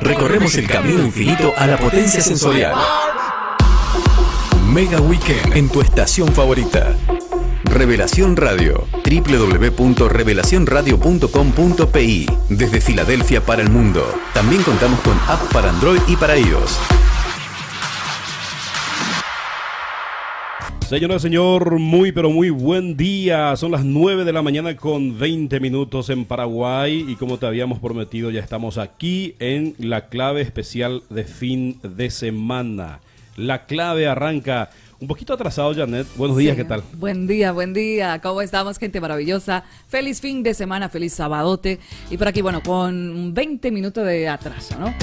Recorremos el camino infinito a la potencia sensorial. Mega Weekend en tu estación favorita. Revelación Radio, www.revelacionradio.com.pi, desde Filadelfia para el mundo. También contamos con app para Android y para iOS. Señora, señor, muy pero muy buen día. Son las 9 de la mañana con 20 minutos en Paraguay y como te habíamos prometido ya estamos aquí en la clave especial de fin de semana. La clave arranca un poquito atrasado, Janet. Buenos días, ¿qué tal? Buen día, buen día. ¿Cómo estamos, gente maravillosa? Feliz fin de semana, feliz sabadote. Y por aquí, bueno, con 20 minutos de atraso, ¿no?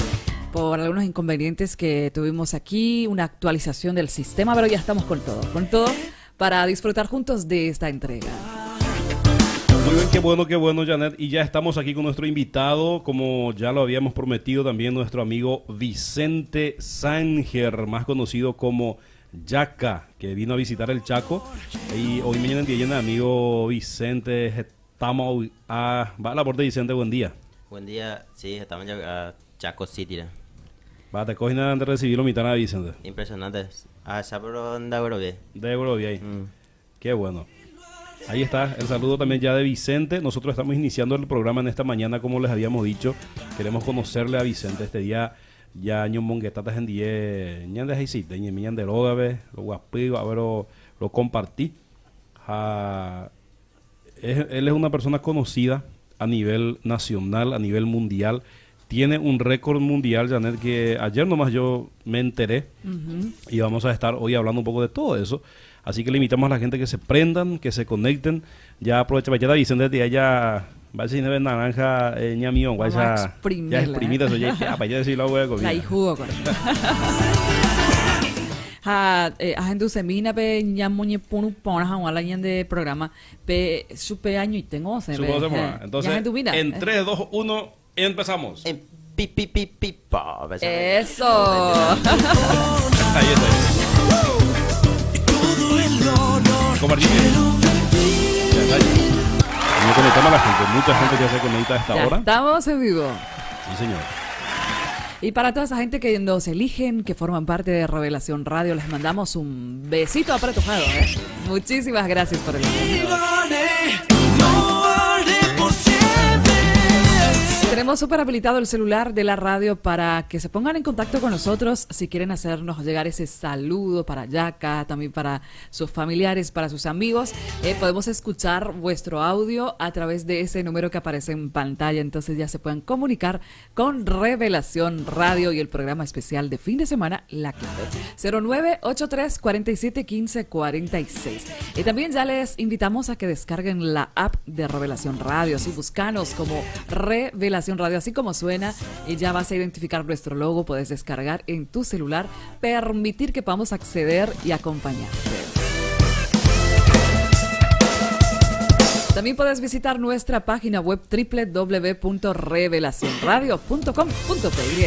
Por algunos inconvenientes que tuvimos aquí, una actualización del sistema, pero ya estamos con todo, con todo para disfrutar juntos de esta entrega. Muy bien, qué bueno, qué bueno, Janet. Y ya estamos aquí con nuestro invitado, como ya lo habíamos prometido también, nuestro amigo Vicente Sanger, más conocido como Yaca, que vino a visitar el Chaco. Y hoy mañana en día, amigo Vicente, estamos a... Va a la puerta, Vicente, buen día. Buen día, sí, estamos ya a Chaco City. Va, te cogen antes de recibirlo mitad a Vicente. Impresionante. Ah, pero de Eurovie. De Eurovie. Qué bueno. Ahí está el saludo también ya de Vicente. Nosotros estamos iniciando el programa en esta mañana, como les habíamos dicho. Queremos conocerle a Vicente este día. Ya año monguetatas en die, ñande jaisite, ñe miñan de rógabe, lo guapigo, a ver, lo, lo compartí. Ja, es, él es una persona conocida a nivel nacional, a nivel mundial. Tiene un récord mundial, Janet, que ayer nomás yo me enteré. Y vamos a estar hoy hablando un poco de todo eso. Así que le invitamos a la gente que se prendan, que se conecten. Ya aprovecha, ya Vicente de allá, va a ser naranja, ñamión, Vamos a vaya, ya exprimirla, ¿eh? exprimida, eso ya, ya, para allá decir la voy a comer. La y jugo con. Ha, ahendu semina pe ñamoñe punu pona ha wala ñande programa pe supe año y tengo se Supongo se mueva. Entonces, Ya, ahendu mina. en 3, 2, 1, empezamos. En pi, pi, pi, pi, pa, ves a ver. Eso. Ahí está. Compartimos. Ya está, ya. Y nos conectamos a la gente. Mucha gente ya se conecta a esta Ya hora. estamos en vivo. Sí, señor. Y para toda esa gente que nos eligen, que forman parte de Revelación Radio, les mandamos un besito apretujado, ¿eh? Muchísimas gracias por el apoyo. Tenemos súper habilitado el celular de la radio para que se pongan en contacto con nosotros si quieren hacernos llegar ese saludo para Yaca, también para sus familiares, para sus amigos. Podemos escuchar vuestro audio a través de ese número que aparece en pantalla. Entonces ya se pueden comunicar con Revelación Radio y el programa especial de fin de semana, La Clave. Cero nueve ocho tres cuarenta y siete quince cuarenta y seis. Y también ya les invitamos a que descarguen la app de Revelación Radio. Sí, búscanos como Revelación Radio, así como suena, y ya vas a identificar nuestro logo, puedes descargar en tu celular, permitir que podamos acceder y acompañarte. También puedes visitar nuestra página web doble u doble u doble u punto revelación radio punto com punto p y.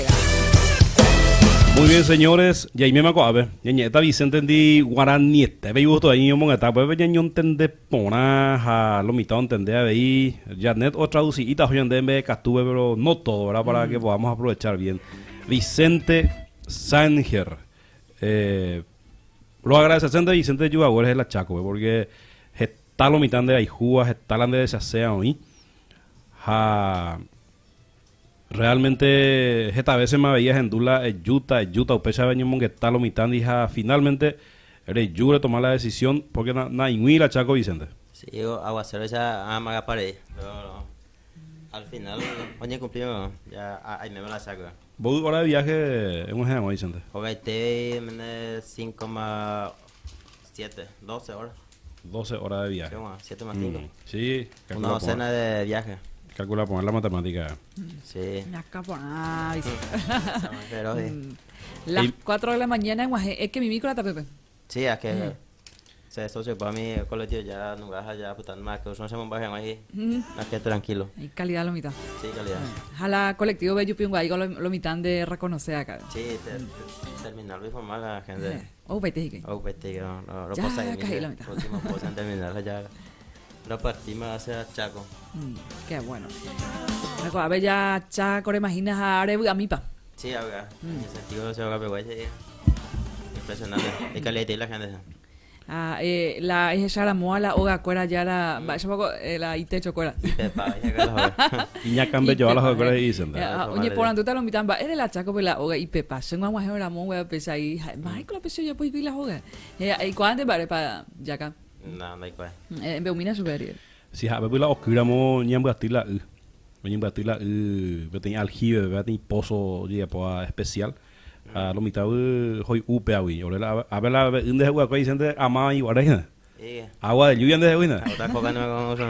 Muy bien, señores. Y ahí me maco, a ver, ñe, esta Vicente di guaraniete. Ve gusto ahí, yo monga, pues, ve, ñe, entende pona, ja, lo mitad entende, a ver, y Janet o traducidita, hoy en vez de castube, pero no todo, ¿verdad? Para que podamos aprovechar bien. Vicente Sanger. Lo agradecen de Vicente Yuagüez de la Chaco, porque está lo mitad de Aijúa, está la de Desasea hoy. Ja, realmente, esta vez se me veía en Dula, en Yuta, en Yuta, Upecha, Beño, Monguetá, lo mitad, dije, finalmente, eres Yure tomar la decisión, porque na, la Chaco, Vicente. Sí, yo aguacero esa amaga pared, pero al final, oye, cumplimos, ya, ahí me la saco. ¿Vos hora de viaje en un ejemplo, Vicente? Ok, te viene 5,7, 12 horas. 12 horas de viaje. Sí, bueno, 7 más 5. Sí, Una calcula docena por de viaje. Calcula poner la matemática. Sí. Me acabo, ah, dice. Pero sí. Las Y 4 de la mañana en Guaje, es que mi micro la tape. Sí, es que se socio para mí el colectivo ya no baja ya puta más que uno se me baja ahí. Más que tranquilo. Y calidad lo mitad. Sí, calidad. Jala colectivo bello pingo ahí lo, lo mitad de reconocer acá. Sí, terminar lo informal la gente. Oh, vete, Ike. Oh, vete, que no, no, no Ya, pasa ahí, caí mira, la mitad. Último posa en terminar ya. Lo partimos hacia Chaco. Qué bueno. A ver, ya Chaco, ¿te imaginas a Arebu, a mi pa? Sí, acá. En ese sentido, se va a Impresionante. Es caliente la gente. Ah, eh, la ehecharamo la ogakuéra jára, mba'éichapa eh, la itechokuéra. Iñakãmbejoa la hogakuéra he'i Vicente. Ah, oñeporandúta lo mitã mba'ére la Chácope la óga ipepa. Che g̃uag̃uahẽ ramo guéva péicha ahí, ha'e, mba'éiko la péicha ojapo hikuái la hóga. Eh, aikuaánte mba'érepa Jaka. No, ndaikuaái. Eh, embe'umína chupe, Ariel. Si ha'épe la okýramo ñambyaty la y. Oñembyaty la y peteĩ aljibe-pe, peteĩ pozo ojejapóva especial. Ha lo mitãvy hoy'u péagui. Ore la ápe la ve'y nde he'uakue Vicente ama iguare hína. Agua de lluvia nde he'u hína. Otra coca no me como eso.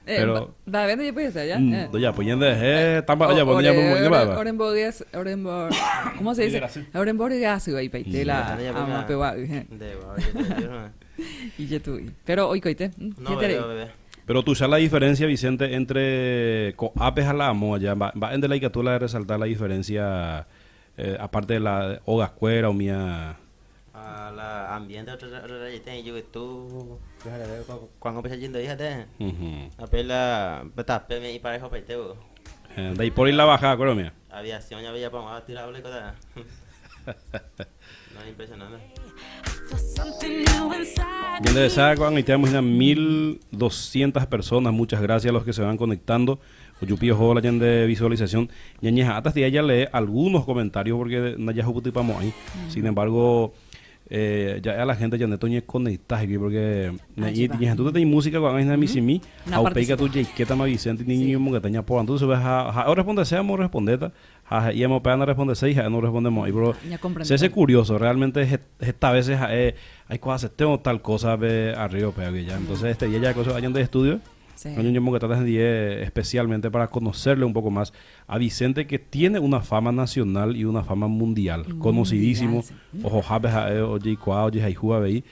Pero mba'eve ndojapói hese aja. Ndojapói ñanderehe, tamba ojapo ñamomoĩ mba'épa. Oremboygas, orembo, ¿cómo se dice? Oremborygasy vaipaite la ama pegua y. Ijetu'u. Pero oikoite. No, bebé, bebé. Pero tuicha la diferencia, Vicente, entre ko'ápe ha la amo allá. Mba'e nde la ikatu la resaltar la diferencia, eh, aparte de la ogakuéra umía. Ah, la ambiente otro rayete yvytu ko'ág̃a upéicha jendoi ha'ete. Ape la tape me iparejo paite vo. Eh, ndaipóri la bajada kuéra umía. Aviación ya veía pa tira ole kota. No, impresionante. Ñande resa ko'ag̃aite hína 1200 personas. Muchas gracias a los que se van conectando. Ojupi oho la ñande visualización. Ñañeha'ãta ya lee algunos comentarios porque ndajahupytypamo'ãi. Sin embargo, ya a la gente ya toñe conecta aquí porque ñahendu peteĩ música ko'ág̃a hína michĩmi ha upéi katu jaikétama Vicente ñañomongeta ñaporandu chupe ha ha'e orespondese respondéta ha he'íamo upéva narrespondeséi ha'e no respondemo'ãi pero se hace curioso realmente heta veces ha'e aikuaasetévo tal cosa pe arriba upévagui ya entonces este día ya cosa ñande estudio ñañomongetáta hendie especialmente para conocerle un poco más a Vicente que tiene una fama nacional y una fama mundial, conocidísimo, ohohápe ha'e ojeikuaa ojehayhu avei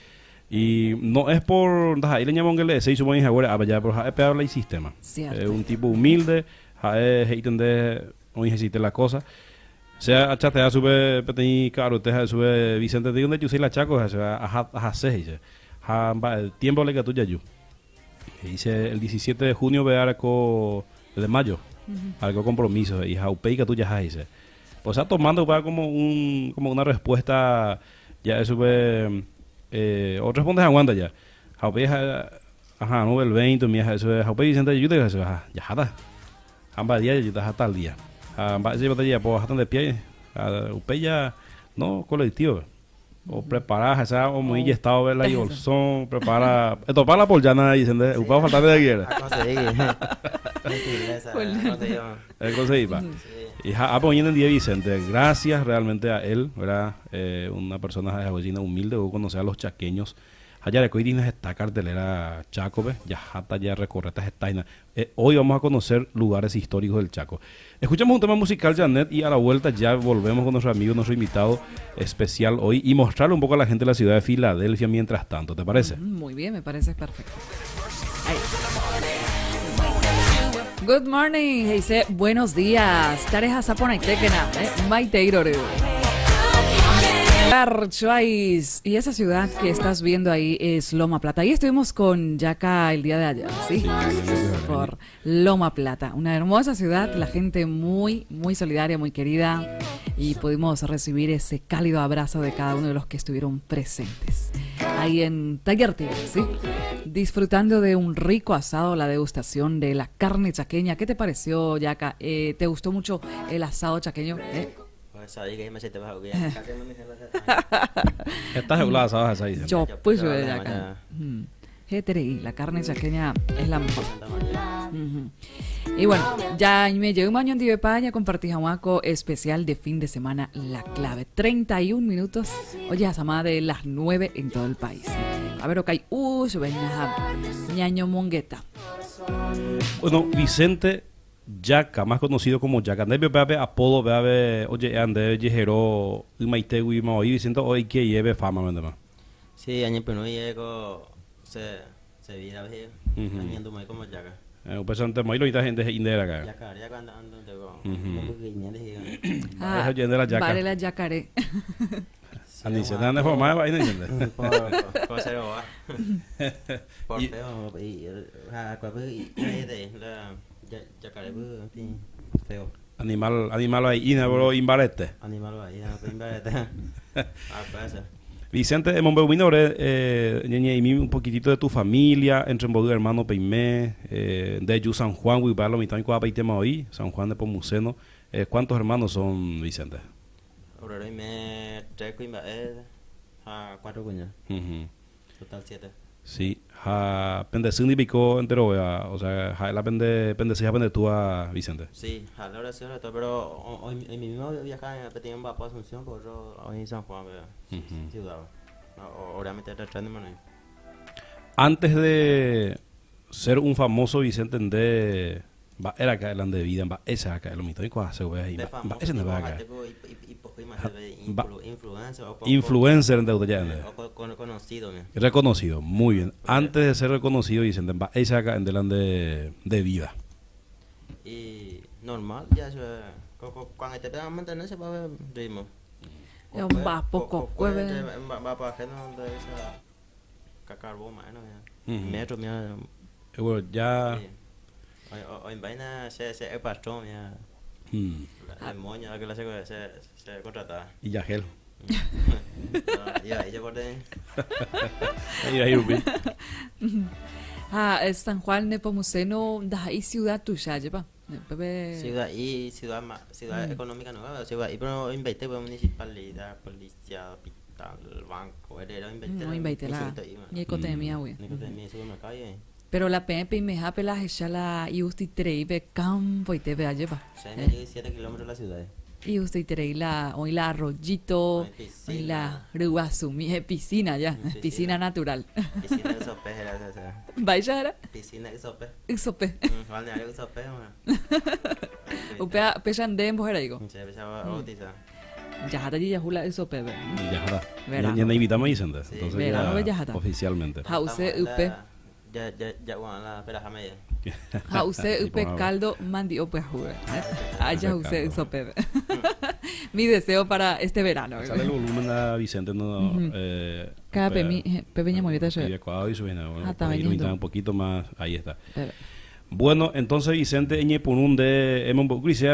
y no es por ndaha'éi la ñamongele'eséi chupe oĩ haguére ápe ya pero ha'e péva la isistema. Es un tipo humilde, ha'e he'ítente oĩ hesite la cosa. Che achatea chupe peteĩ ka'arute ha'e chupe Vicente digo ndajuséi la Cháko ha'e chupe aha ahase he'i che ha mba'e tiempo la ikatu jaju. He'i che el 17 de junio pe areko de mayo areko compromiso he'i ha upéi ikatu jaha he'i che. O sea tomando upéva como un como una respuesta ja'e chupe orresponde haguã ndaje ha upéi ha'e aha'arõ el 20 umi ha'e chupe ha upéi Vicente jajúta ha'e chupe ha jaháta. Ha mba'e día jajutaha tal día. Ha mba'éichapa jajapo aháta nde piái. Ha upéi ja no colectivo-pe. Oprepara ahecha omoĩ ijestado-pe la ibolsón, oprepara, etopa la pollana Vicente, upéva ofalta nde guiére. Aconseguípa. Y ha ápe oĩ nendive Vicente, gracias realmente a él, verdad, una persona ha'e hague hína humilde, oconoce a los chaqueños. Ha jarekói hína heta cartelera Chácope, jaháta jarecorréta heta hína. Hoy vamos a conocer lugares históricos del Chaco. Escuchamos un tema musical, Janet, y a la vuelta ya volvemos con nuestro amigo, nuestro invitado especial hoy y mostrarle un poco a la gente de la ciudad de Filadelfia mientras tanto, ¿te parece? Muy bien, me parece perfecto. Ahí. Good morning, heise, buenos días. Tareja saponaitekena, maiteirore. Archois. Y esa ciudad que estás viendo ahí es Loma Plata. Ahí estuvimos con Yaka el día de ayer, ¿sí? Por Loma Plata, una hermosa ciudad, la gente muy, muy solidaria, muy querida. Y pudimos recibir ese cálido abrazo de cada uno de los que estuvieron presentes. Ahí en Taller Tigre, ¿sí? Disfrutando de un rico asado, la degustación de la carne chaqueña. ¿Qué te pareció, Yaka? ¿Te gustó mucho el asado chaqueño? Estás regulada, ¿sabes? Esa Yo, pues, yo, Yaka. GTRI, la carne chaqueña es la mejor. Y bueno, ya me llegó un año en Divepaña, compartí Jahuaco especial de fin de semana La Clave. 31 minutos, oye, a de las 9 en todo el país. A ver, ok, ñaño mongueta. Bueno, Vicente Yaca, más conocido como Yaca. Ndépe péape apodo péape oje'e ndéve jehero ymaitégui maoi Vicente oike iépe fama mentema. Sí, añepyrũ iéko se se vida veje añandumai como Yaca. Upéichante moi lo oĩta gente he'i nde raka'e. Yacaré akue anda andante ko. Ah, Mba'e oje'e nde la Yaca. Mba'ére la Yacaré. Ani che nde forma vai Vicente. Por ser boba. Por feo y ha akue la Yacaré feo. Animal, animal vai'ína, pero imbarete. Animal vai'ína, pero imbarete. Ah, puede ser. Vicente, emombe'umína ore, eh, ñañe'ẽmi un poquitito de tu familia, entre mboy hermano peime, eh, nde ju San Juan, gui, lo mitã oikuaapaitéma oĩ, San Juan de Pomuceno. Eh, ¿cuántos hermanos son, Vicente? Ore roime 3 kuimba'e ha 4 kuña. Total 7. Sí, ha pende sy ndipiko enterovéva, o sea, ha'e la pende, pende sy ha pende túa, Vicente. Sí, ha la oración de todo, pero hoy mismo viaja peteĩ omba'apo Asunción, pero otro hoy en San Juan, pero ciudad. Obviamente era de mano. Antes de ser un famoso Vicente nde mba'éra acá el de vida, mba'éicha acá lo mitã oikuaa se güey, De famoso, mba'éicha nde tipo, acá. tipo, Ba- influencer o Influencer nde ya nde. o conocido, mira. Reconocido, muy bien. Antes de ser reconocido, Vicente, mba'éicha acá en delante de vida. Y normal, ya eso es. Cuando te pegan mantenerse va a ver ritmo. Es un va poco, cueve. Va para ajeno donde esa cacarboma, ¿no? Ya. Ujú. Metro, mira. Bueno, ya. Sí. O en vaina se el patrón, mira. El moño, la que la se contrataba. Y Yagel. No, ya, ahí yo corté. Ahí, ahí, Rupi. Ah, es San Juan Nepomuceno, da ahí ciudad tuya, lleva. Pepe. Ciudad y ciudad, ciudad económica nueva, ciudad y pero invertir pues municipalidad, policía, hospital, banco, era invertir. No invertir la. Ni economía, güey. Ni economía, supermercado, y Pero la PMP me jape la la y usted trei pe campo y te vea lleva. 6,7 kilómetros de la ciudad. Y usted trei la hoy la arroyito, Hoy piscina. hoy la ruazumi, piscina ya, Piscina. piscina natural. Piscina de sope era esa. Vaya era Piscina de sope. sope. Balneario de sope, man. Upea pechan de mujer digo. Se empezaba a bautizar. Ya hasta ya jula sope. ve. Y ya está. Verano. Ya, ya invitamos a Vicente. Sí. Entonces Verano, ya, ya está. oficialmente. Jause Estamos en upe. la- Ya, ya, ya, bueno, la peraja media. Jause Y upe por caldo mandi ope juve. Allá Upe use caldo. sope. Mi deseo para este verano. Sale el volumen a Vicente, no. Cada pe peña movida yo. Y adecuado y su vaina, bueno, Ah, está por ahí lo veniendo. un poquito más. Ahí está. Bebe. Bueno, entonces Vicente Eñepunun de hemos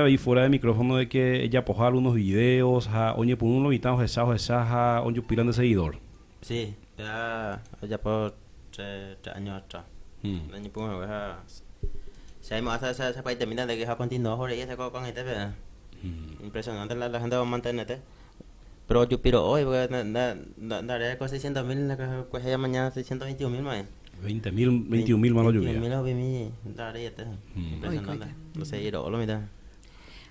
ahí fuera de micrófono de que ella poja algunos videos, ja, Oñepunun lo invitamos de sajo de saja, Oñupilan de seguidor. Sí, ya, ya por 3 años atrás. Año pues, ya. Se hay hasta esa esa termina de que ya continúa por ahí ese con este, pero impresionante la gente va a mantenerte. Pero yo piro hoy porque daré con 600.000, la que pues ya mañana 621.000 más. 20.000, 21.000 malos lluvia. 21.000 vi daré este. Impresionante. Oy, No sé, lo mira.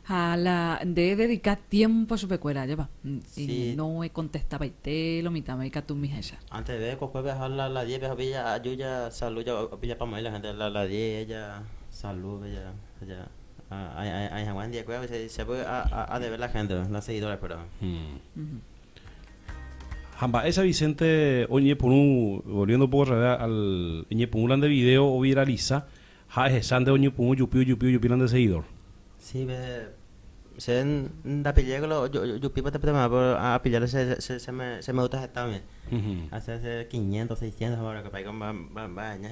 A la de dedicar tiempo a su pecuera, lleva. Y Sí. no he contestado y te lo mitad me tu mija ya. Antes de que viajar la 10, viajar Villa, Ayuya, salud, ya, Villa pa' la gente, la 10, ella, salud, ella, ella. Ay, ay, ay, Juan día, se puede a de ver la gente, la seguidora, pero. Jamba, esa Vicente, Oñepunú, volviendo un poco otra vez al Oñepunú de video o viraliza, ja es de Oñepunú, yupiu, yupiu, yupilan de seguidor. Sí, ve, se da pillé que lo, yo pipo te pero a pillar se me gusta también. Hace hace 500, 600 ahora que para va va va ya.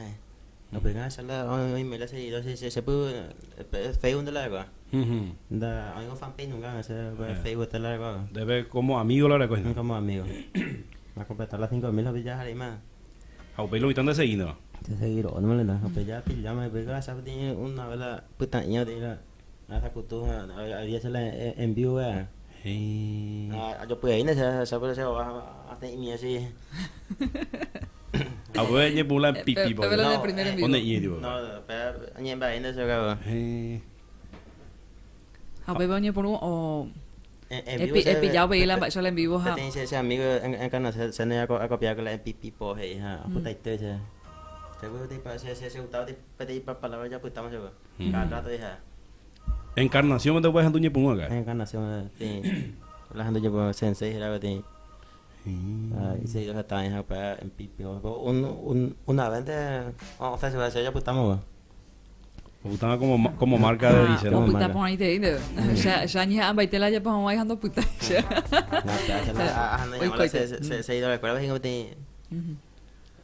No pero esa la hoy me la seguidor se se puede Facebook de la agua. Da, hay un fanpage nunca ese Facebook de la agua. Debe como amigo la verdad. Como amigo. Va a completar las 5000 las villas arriba. A lo invitan de seguir, ¿no? Te seguir, no me le da, ya pillame, pega esa tiene una vela puta ña de la esa cultura, había se la en vivo, eh. Sí. Ah, yo pude ir, se se se va a hacer mi así. A ver, ñe pula en pipi, Pe- pe- de primer en vivo. ¿Dónde ñe, tipo? No, pero ñe va en eso, cabrón. Sí. A bebe oñe por un o En he vivo se- pillado veí la yo la en vivo ja. Te ese amigo en canal se ne a copiar con la en pipi po hija, puta y te se. Se puede te pa se se gustaba te te pa palabra ya puta más Cada rato hija. Encarnación, ¿te puedes dejar ñe punú acá? Encarnación, sí. La gente lleva sensei era que Ah, y se está en en pipi. Un una vez o sea, se va a hacer ya putamos. Putama como marca de Ah, Vicente. o puta marca. pon ahí te digo. Ya ya ñe ambaitela ya pon ahí ando puta. No, Oy, no, coite. se se ido la escuela que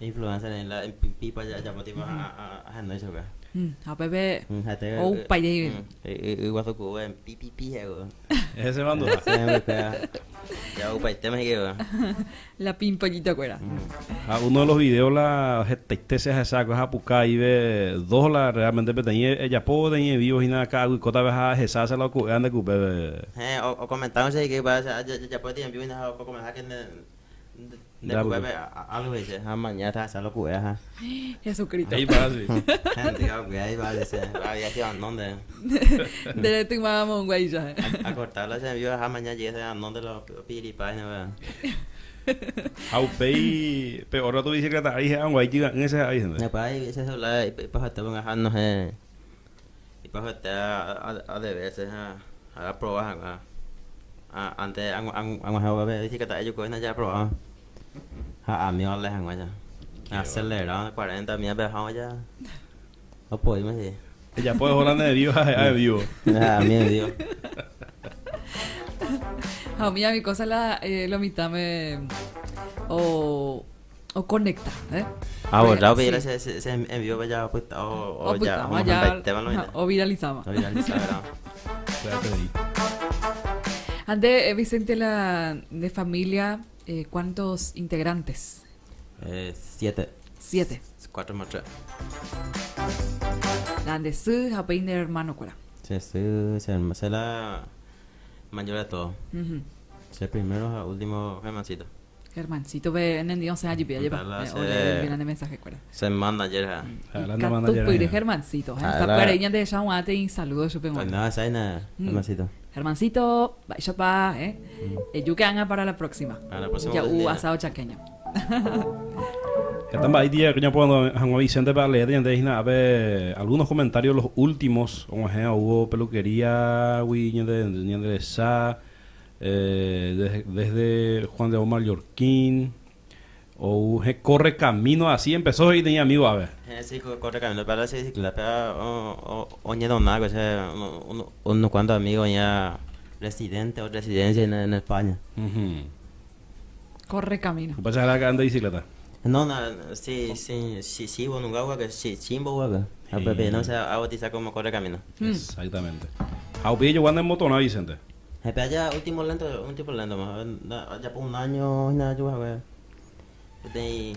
influencer en la en pipi pa ya ya tipo a a no eso acá. Ha upépe oupa jey. Yguasu ku'úpe pi pi pi he'u. Ese mandu'a. Ya oupaitéma hikuái. La pimpallita kuéra. Ha uno de los videos la hetaite che ahecha akue ha apuka aíve dos la realmente peteĩ ejapo peteĩ en vivo hína ka'aguykótape ha ahecha che la oku'éva nde kupépe. Héẽ, okomentárõ che hikuái jajapo peteĩ en vivo hína ha okomenta que nde Nde kupépe algo he'ise ha mañana tahacha lo ku'e ha. Jesucristo. He'i para sí. Gente ka ku'e he'i para sí. Había sido anónde. Nde retyma monguáicha. A cortarla che envío ha mañana llegue anónde lo piripa no. Ha upéi pe óra tu bicicleta ári he'a nguái jyva'ỹ ese ha'e gente. Ne pa ese celular ipahaite ponga ha no he ipahaite a de veces ha ha proba hag̃ua. Ante ag̃uahẽ vove bicicleta ejuko hína japroba ha ami ovale hag̃ua ja. Acelerado 40 mía pe ahávo ja opoíma he'i. Ejapo eho la nde vivo ha he'a vivo. Ha ami vivo. Ha umi ami cosa la lo mitãme o o conecta, eh. Ah, borrado pe ese ese en vivo ya opyta o ya o viralizaba. O viralizaba. Ande Vicente la de familia, ¿cuántos integrantes? 7. 7. 4 más 3. La nde sy ha upéi nde hermano kuéra. Che sy, che hermano, che la mayor de todo. Che primero ha último hermancito. Germancito pe nendive osẽ ajipi ajépa olee ñane mensaje kuéra. Se manager ha. Ikatupyry Germancito. Sapy'arei ñande hecha hag̃ua teĩ saludo chupe g̃uarã. No, esa Germancito. Germancito, mba'éichapa, eh? Ejúke ág̃a para la próxima. Para la próxima. Ja'u asado chaqueño. Heta mba'e itija ñaporandu hag̃ua Vicente-pe aleéta ñande hína ápe algunos comentarios los últimos og̃uahẽ oúvo peluquería-gui ñande ñande resa Desde Juan León Mallorquín ou he corre camino así empezó he'i teĩ amigo ave. He sí corre camino para la bicicleta oñedona ko che unos cuantos amigos oĩva residente o residencia en España. Corre camino. Upéicha ha'e ande bicicleta. No, no, sí, sí, sí, sí, nunca que sí, chimbo que. Pepe no se bautiza como corre camino. Exactamente. Ha upéi ejogua nde motorã Vicente. Jepe aja último lento, un tipo lento más. Ajapo un año hína ajuva hague. Peteĩ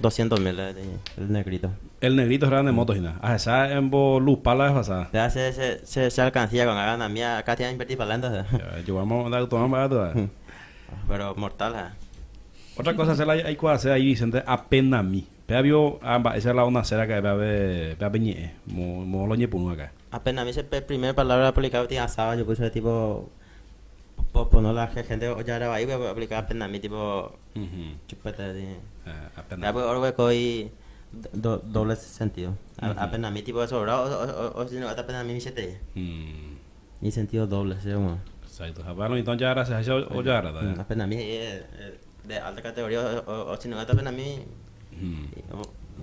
200 mil el negrito. El negrito era de moto hína. Ahecha embolupa la vez pasada. Te hace se se se alcancía con gana mía acá tiene invertir para lento. Llevamos de auto más barato. Pero mortal. Eh. Otra cosa se la hay que hacer ahí Vicente apenas mi. Pe avio amba esa la una cera que ve ve peñe mo mo lo ñepunu acá. Apenas a mí se primera palabra aplicaba tiene asado, yo puse tipo poner la gente ya era ahí voy a aplicar apenas a mí tipo chupete de apenas. Ya pues ahora voy doble sentido. Apenas a mí tipo sobrado o si no apenas a mí se te. Y sentido doble, sí, como. Exacto. Bueno, entonces ya gracias a eso o ya era. Apenas a mí de alta categoría o si no apenas a mí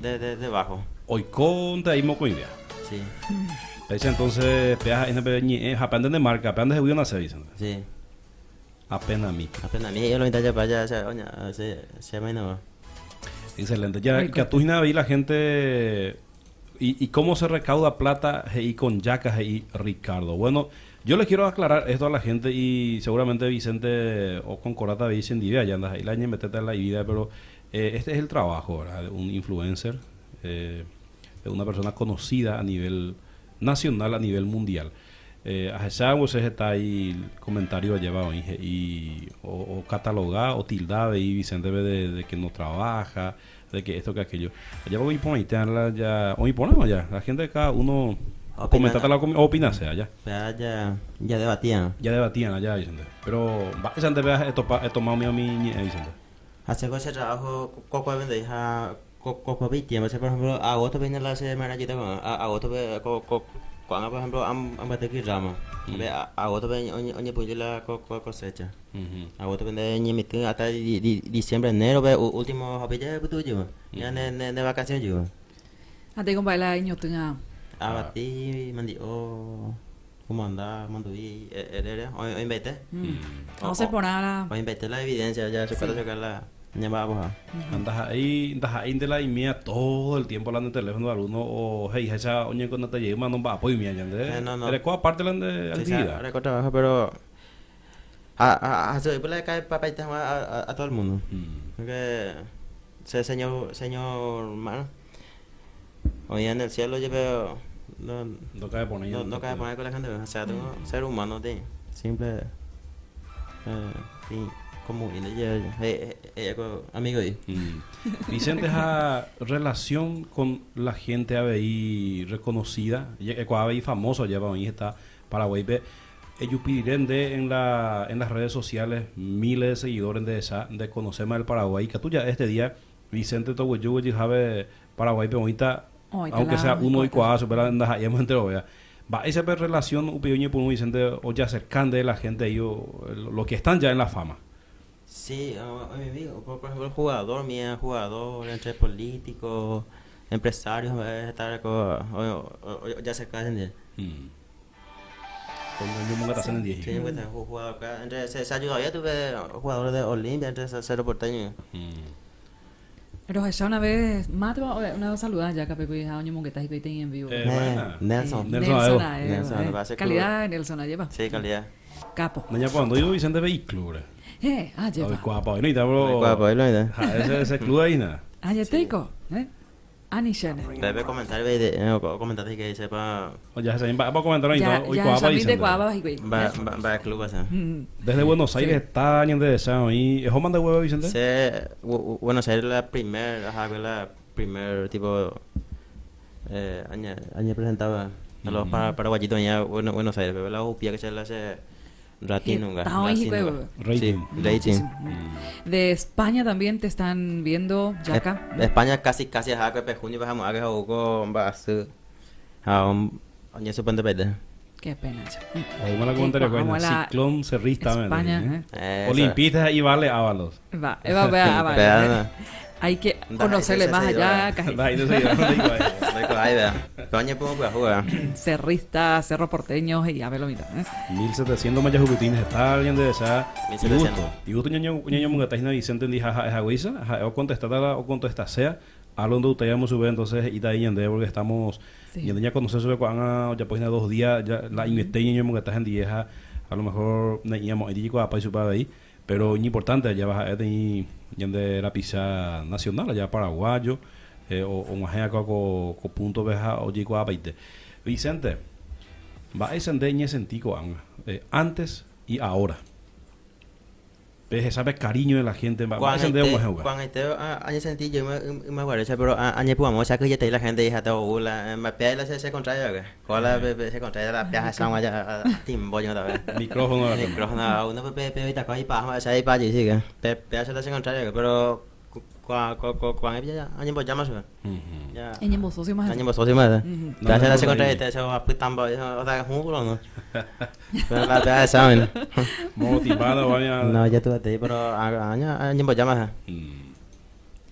de bajo. Hoy conta y moco idea. Sí. Pecha entonces, peaja en japán de marca, pean de una se dicen. Sí. Apenas a mí. Apenas a mí, yo lo intenté para allá, se se me no. Excelente. Ya que tú vi la gente y cómo se recauda plata y con Yacas y Ricardo. Bueno, yo les quiero aclarar esto a la gente y seguramente Vicente o con Corata dicen idea ya andas ahí la metete en la vida, pero este es el trabajo, ¿verdad? De un influencer, de una persona conocida a nivel nacional, a nivel mundial. A está ahí el comentario llevado y o catalogado o tildado y Vicente de que no trabaja, de que esto que aquello. Allá voy a ya hoy ponemos ya, la gente de cada uno comentate la opina sea ya. Ya ya debatían. Ya debatían allá Vicente. Pero Vicente he tomado mi Vicente. Hace ese trabajo coco vende hija coco tiempo, por ejemplo, agosto viene la semana agosto cuando por ejemplo ambate rama. Agosto viene oñe puye la cosecha. Agosto viene ñemite hasta diciembre, enero, último ya putu ya de vacaciones yo. Ate compa la ñotunga. Abati mandi o cómo anda manduí erere hoy invete. No se por nada. Hoy invete la evidencia ya se puede sacar la. Ñamba'apoha. Ha ndaha'éi, ndaha'éinte la imía todo el tiempo la nde teléfono de alguno o he'iháicha oñeconecta jeýma nomba'apói umía ñande. Eh, no, no. Ereko aparte la nde Sí, actividad. Areko trabajo, pero a, a, a, a, le cae papaita a, a, a todo el mundo. Porque ese señor, señor, mano, hoy en el cielo yo veo, no, No cabe poner. no, no cabe poner con la gente, o sea, tengo ser humano, de, simple, sí, como, y le amigo y. Vicente, esa relación con la gente ABI reconocida, ABI famoso ya para mí está Paraguay, pe, ellos piden de en la, en las redes sociales miles de seguidores de esa, de conocer más el Paraguay, que tú ya este día, Vicente Togueyugo, y Paraguay, pero ahorita, aunque sea uno y cuatro, pero andas ahí hemos enterado, vea. Va, esa pe relación, upi, por un Vicente, o ya cercan de la gente, ellos, lo que están ya en la fama. Sí, a mi amigo, por ejemplo, el jugador, mi jugador, entre políticos, empresarios, estar con, o, ya se caen de. Con el mismo que en 10. Sí, yo jugador acá, entre se, se ayudó, ya tuve jugadores de Olimpia, entre Cerro Porteño. Pero ya una vez, más una vez saludada ya, Capeco y Oño Monguetas y en vivo. Nelson. Nelson Nelson, calidad, Nelson lleva. Sí, calidad. Capo. Doña, cuando yo Vicente Vehículo, Ah, lleva. Guapo, no, pero. Guapo, no, Ese club ahí, nada. Ah, ya te digo, ¿eh? Ani Shene. Debe comentar, comentar que sepa. Ya se va a comentar ahí, hoy guapa Vicente. Va, va, va al club, o sea. Desde Buenos Aires está alguien de deseo ahí. ¿Es Oman de huevo, Vicente? Sí, Buenos Aires la primer, ajá, la primer tipo año, año presentaba a los paraguayitos allá en Buenos Aires, pero la upia que se le hace Rating, Rating. Rating. De España también te están viendo, Yaka. De España casi casi a que junio bajamos a que jugó va a ser a un año suponte pete. Qué pena. Vamos a la comentario con Ciclón Cerrista, España, Olimpistas y vale Ábalos. Va, va, va, va. Hay que conocerle más allá. Cerrista, Cerro Porteño y a ver lo mira. 1700 mayajuputines está alguien de esa. 1700. Y gusto ñaño ñaño mungatajina Vicente ndija es agüiza, o contestada o contesta sea. Alondo utayamos sube entonces y ahí ñande porque estamos ñande ya conocer sube cuando ya pues 2 días ya la inete ñaño mungataja ndieja a lo mejor ñamos y a pa supa ahí. Pero importante, allá vas a tener de la pizza nacional, allá paraguayo, o un acá con punto veja o yico a paite. Vicente, va a encender sentico antes y ahora. Ves, sabe cariño de la gente, va a encender un juego. Cuando este año sentí yo me guardé, pero año podamos, o sea que ya te la gente hija te la me pega la se contrae con la se contrae la piaja esa allá timbo yo también. Micrófono micrófono uno pe pe ahorita ahí pa o sea ahí pa allí sí que pe pe se la se contrae pero cuando ya año pues llama ya año vos socio más año vos socio más te la se contrae te se va tambo o sea jugo no pero la te saben motivado vaya no ya tú te pero año año pues llama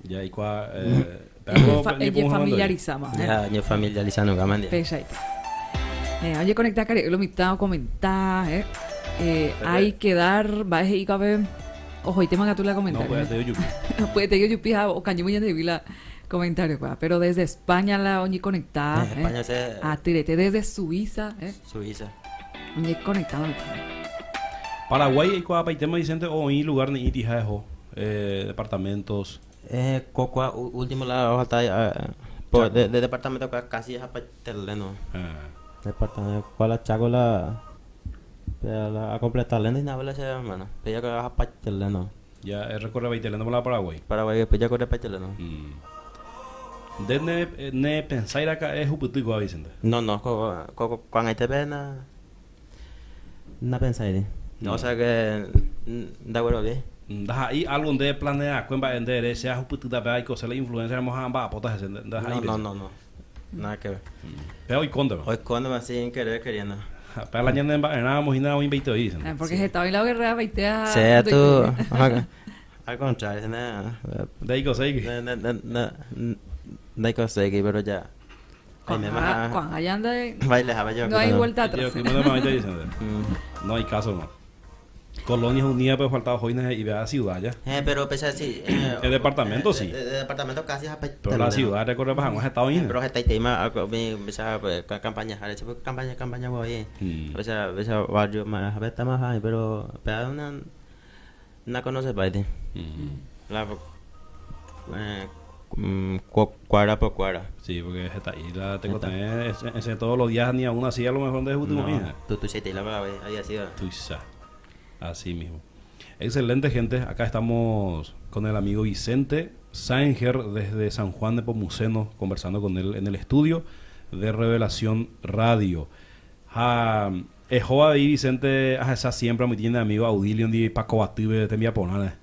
ya y cua familiarizamos ya yo familiarizando gamande oye conecta cari lo mitad comentar hay que dar va y cabe ojo y te manga tú la comentario no puede te yupi puede te yupi o caño de vila comentario pa pero desde España la oñi conectada España se a tirete desde Suiza Suiza oñi conectado Paraguay y cuá tema Vicente o en lugar ni itijajo departamentos cocoa último la falta por de departamento casi es pa terreno departamento cuál la chaco la a completar lendo y nada la hermano pero ya que vas a pa' ya recorre Baiteleno por la Paraguay Paraguay después ya corre Baiteleno de ne ne pensar acá es uputico Vicente no no cuando este pena no pensáis no o sea que da bueno bien da ahí algo de planea cuemba vender sea uputita ve hay cosas la influencia vamos a ambas potas no no no no nada que ver pero hoy conde hoy conde sin querer queriendo para la ñanda en y nada hoy dicen. Porque se estaba en la guerra veitea. Sea tú. Al contrario, nada. Daiko Seiki. Daiko Seiki, pero ya. Cuando allá anda. Baile, No hay vuelta atrás. No hay caso, no. Colonias Unidas pe faltaba hoy y vea ciudad ya. Pero pese a sí. El departamento sí. El departamento casi Pero la ciudad recorre para estado bien. Pero está tema esa campaña, campaña campaña voy. Esa esa barrio más está más pero pero una no conoce país. La cuadra por cuadra. Sí, porque está ahí la tengo también ese todos los días ni aún así a lo mejor de último día. Tú tú te la había sido. Tú Así mismo. Excelente, gente. Acá estamos con el amigo Vicente Sanger desde San Juan de Pomuceno, conversando con él en el estudio de Revelación Radio. Ja, ejoa ahí Vicente, esa siempre mi tiene amigo Audilio di Paco Batibe te envía por nada.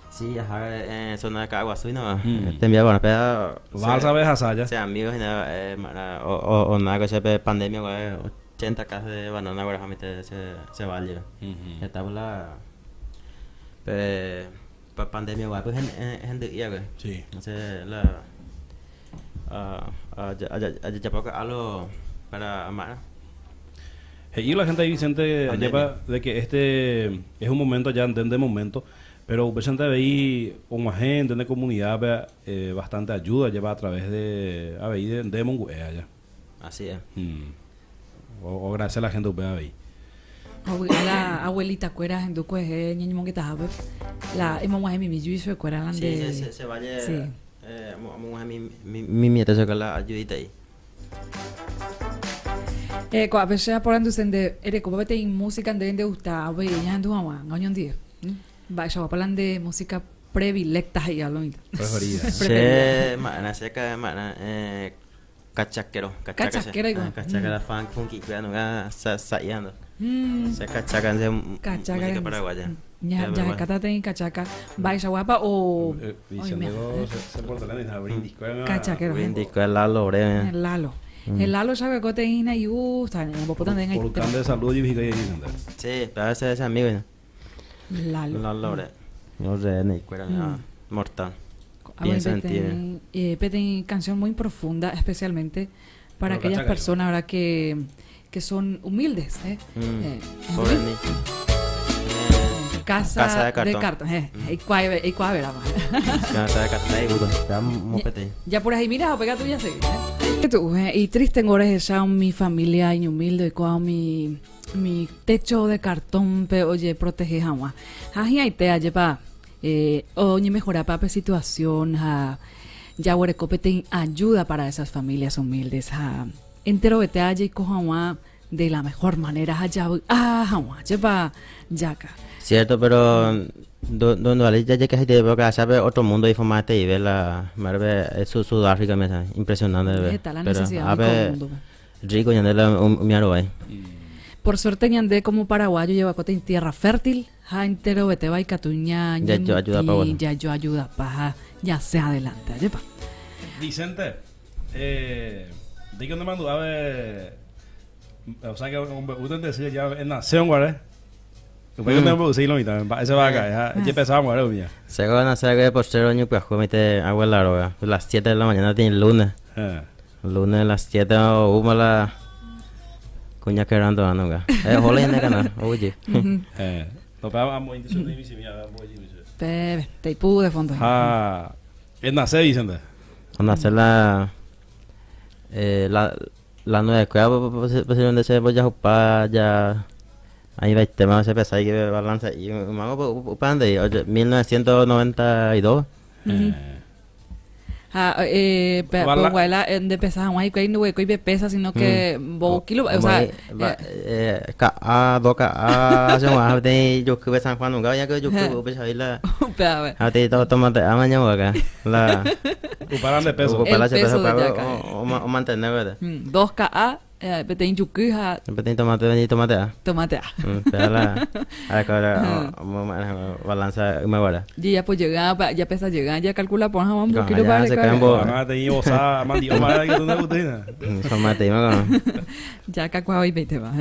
Sí, ajá, zona de Caguazú, no. Te envía por pero Vas a ver asaya. Sí, amigos, o nada que se pandemia, 80 casas de banana ahora se se vale. Estaba la pe pandemia guay pues gente ya güey. Sí. Entonces la a a ya poco algo para amar. Y la gente ahí Vicente lleva de que este es un momento ya entiende momento, pero Vicente veí una gente de comunidad bastante ayuda lleva a través de a de, de Monguea ya. Así es. O gracias a la gente que ahí. La abuelita cuera en duco es ñeño mongueta la emo mi mi juicio cuera la de Sí, se vaya. Sí. Mi mi mi se la ayudita ahí. Ko a veces por sende ere como vete en música de de gusta ve ya andu agua ngañon die. Va ya hablan de música predilecta y algo. Preferida. Sí, mana seca mana cachaquero, cachaquero igual. Cachaquero funk funky, cuidado, no sa sa yando. Se cachaca de música paraguaya. Ya ya cata ten cachaca, va guapa o Vicente se porta la brindis Cachaquero. Brindis el Lalo, bre. El Lalo. El Lalo sabe que te ina y gusta, en Volcán de salud y Vicente. Sí, pero ese es amigo. Lalo. Lalo, bre. No sé, ni cuera mortal. Bien sentido. Peten canción muy profunda, especialmente para pero aquellas personas ahora que son humildes. Pobre Casa, casa de cartón. De cartón. Y cuál verá más. Casa de cartón. Ya por ahí mira, o pega tú ya sé. Y triste en horas ya mi familia y humilde y con mi techo de cartón, pe oye, protege jamás. Ají te lleva oye mejora pape situación ja ya huerecopete ayuda para esas familias humildes ja entero vete allí coja de la mejor manera ja ah lleva yaca. Cierto, pero donde vale ya que se porque sabe otro mundo y formate y ve la marve es Sudáfrica me impresionante ver. La necesidad del mundo. Rico ya la un ahí. Por suerte ñande como paraguayo lleva cote en tierra fértil, ja entero vete va y catuña, ya yo ayuda pa ya yo ayuda pa ya se adelanta, yepa. Vicente, de que no mando a ver, o sea que usted decía ya en nación, güey. Ese va acá, ya empezaba a mía. Se van a hacer que postero año pues mete agua la las 7 de la mañana tiene lunes. Lunes a las 7 o uma la cuña querando a nunca. Hola en canal, oye. No pero amo intención de mi mía, Pe, te de fondo. Ah, es nacer Vicente. Nacer la la nueva escuela posiblemente se voy a ocupar ya. Ahí va el tema se pesa y que balanza y mango pande 1992. Ah, pero de pesa ahí que no que pesa sino que bo kilo, o sea, K A 2 K A se va de yo que San Juan nunca ya que yo que pesa ahí la a te todo tomate a mañana acá la Uparan de peso. El peso o mantener ¿verdad? 2 K A petein yukuja. Petein tomate, tomate a. Tomate a. La a balanza me guarda. Y ya pues llega, ya pesa llegar, ya calcula por jamón un kilo para se caen bo. Tomate y osa, mandi o mara que tú no gusta. Tomate y Ya cacuao y veinte va.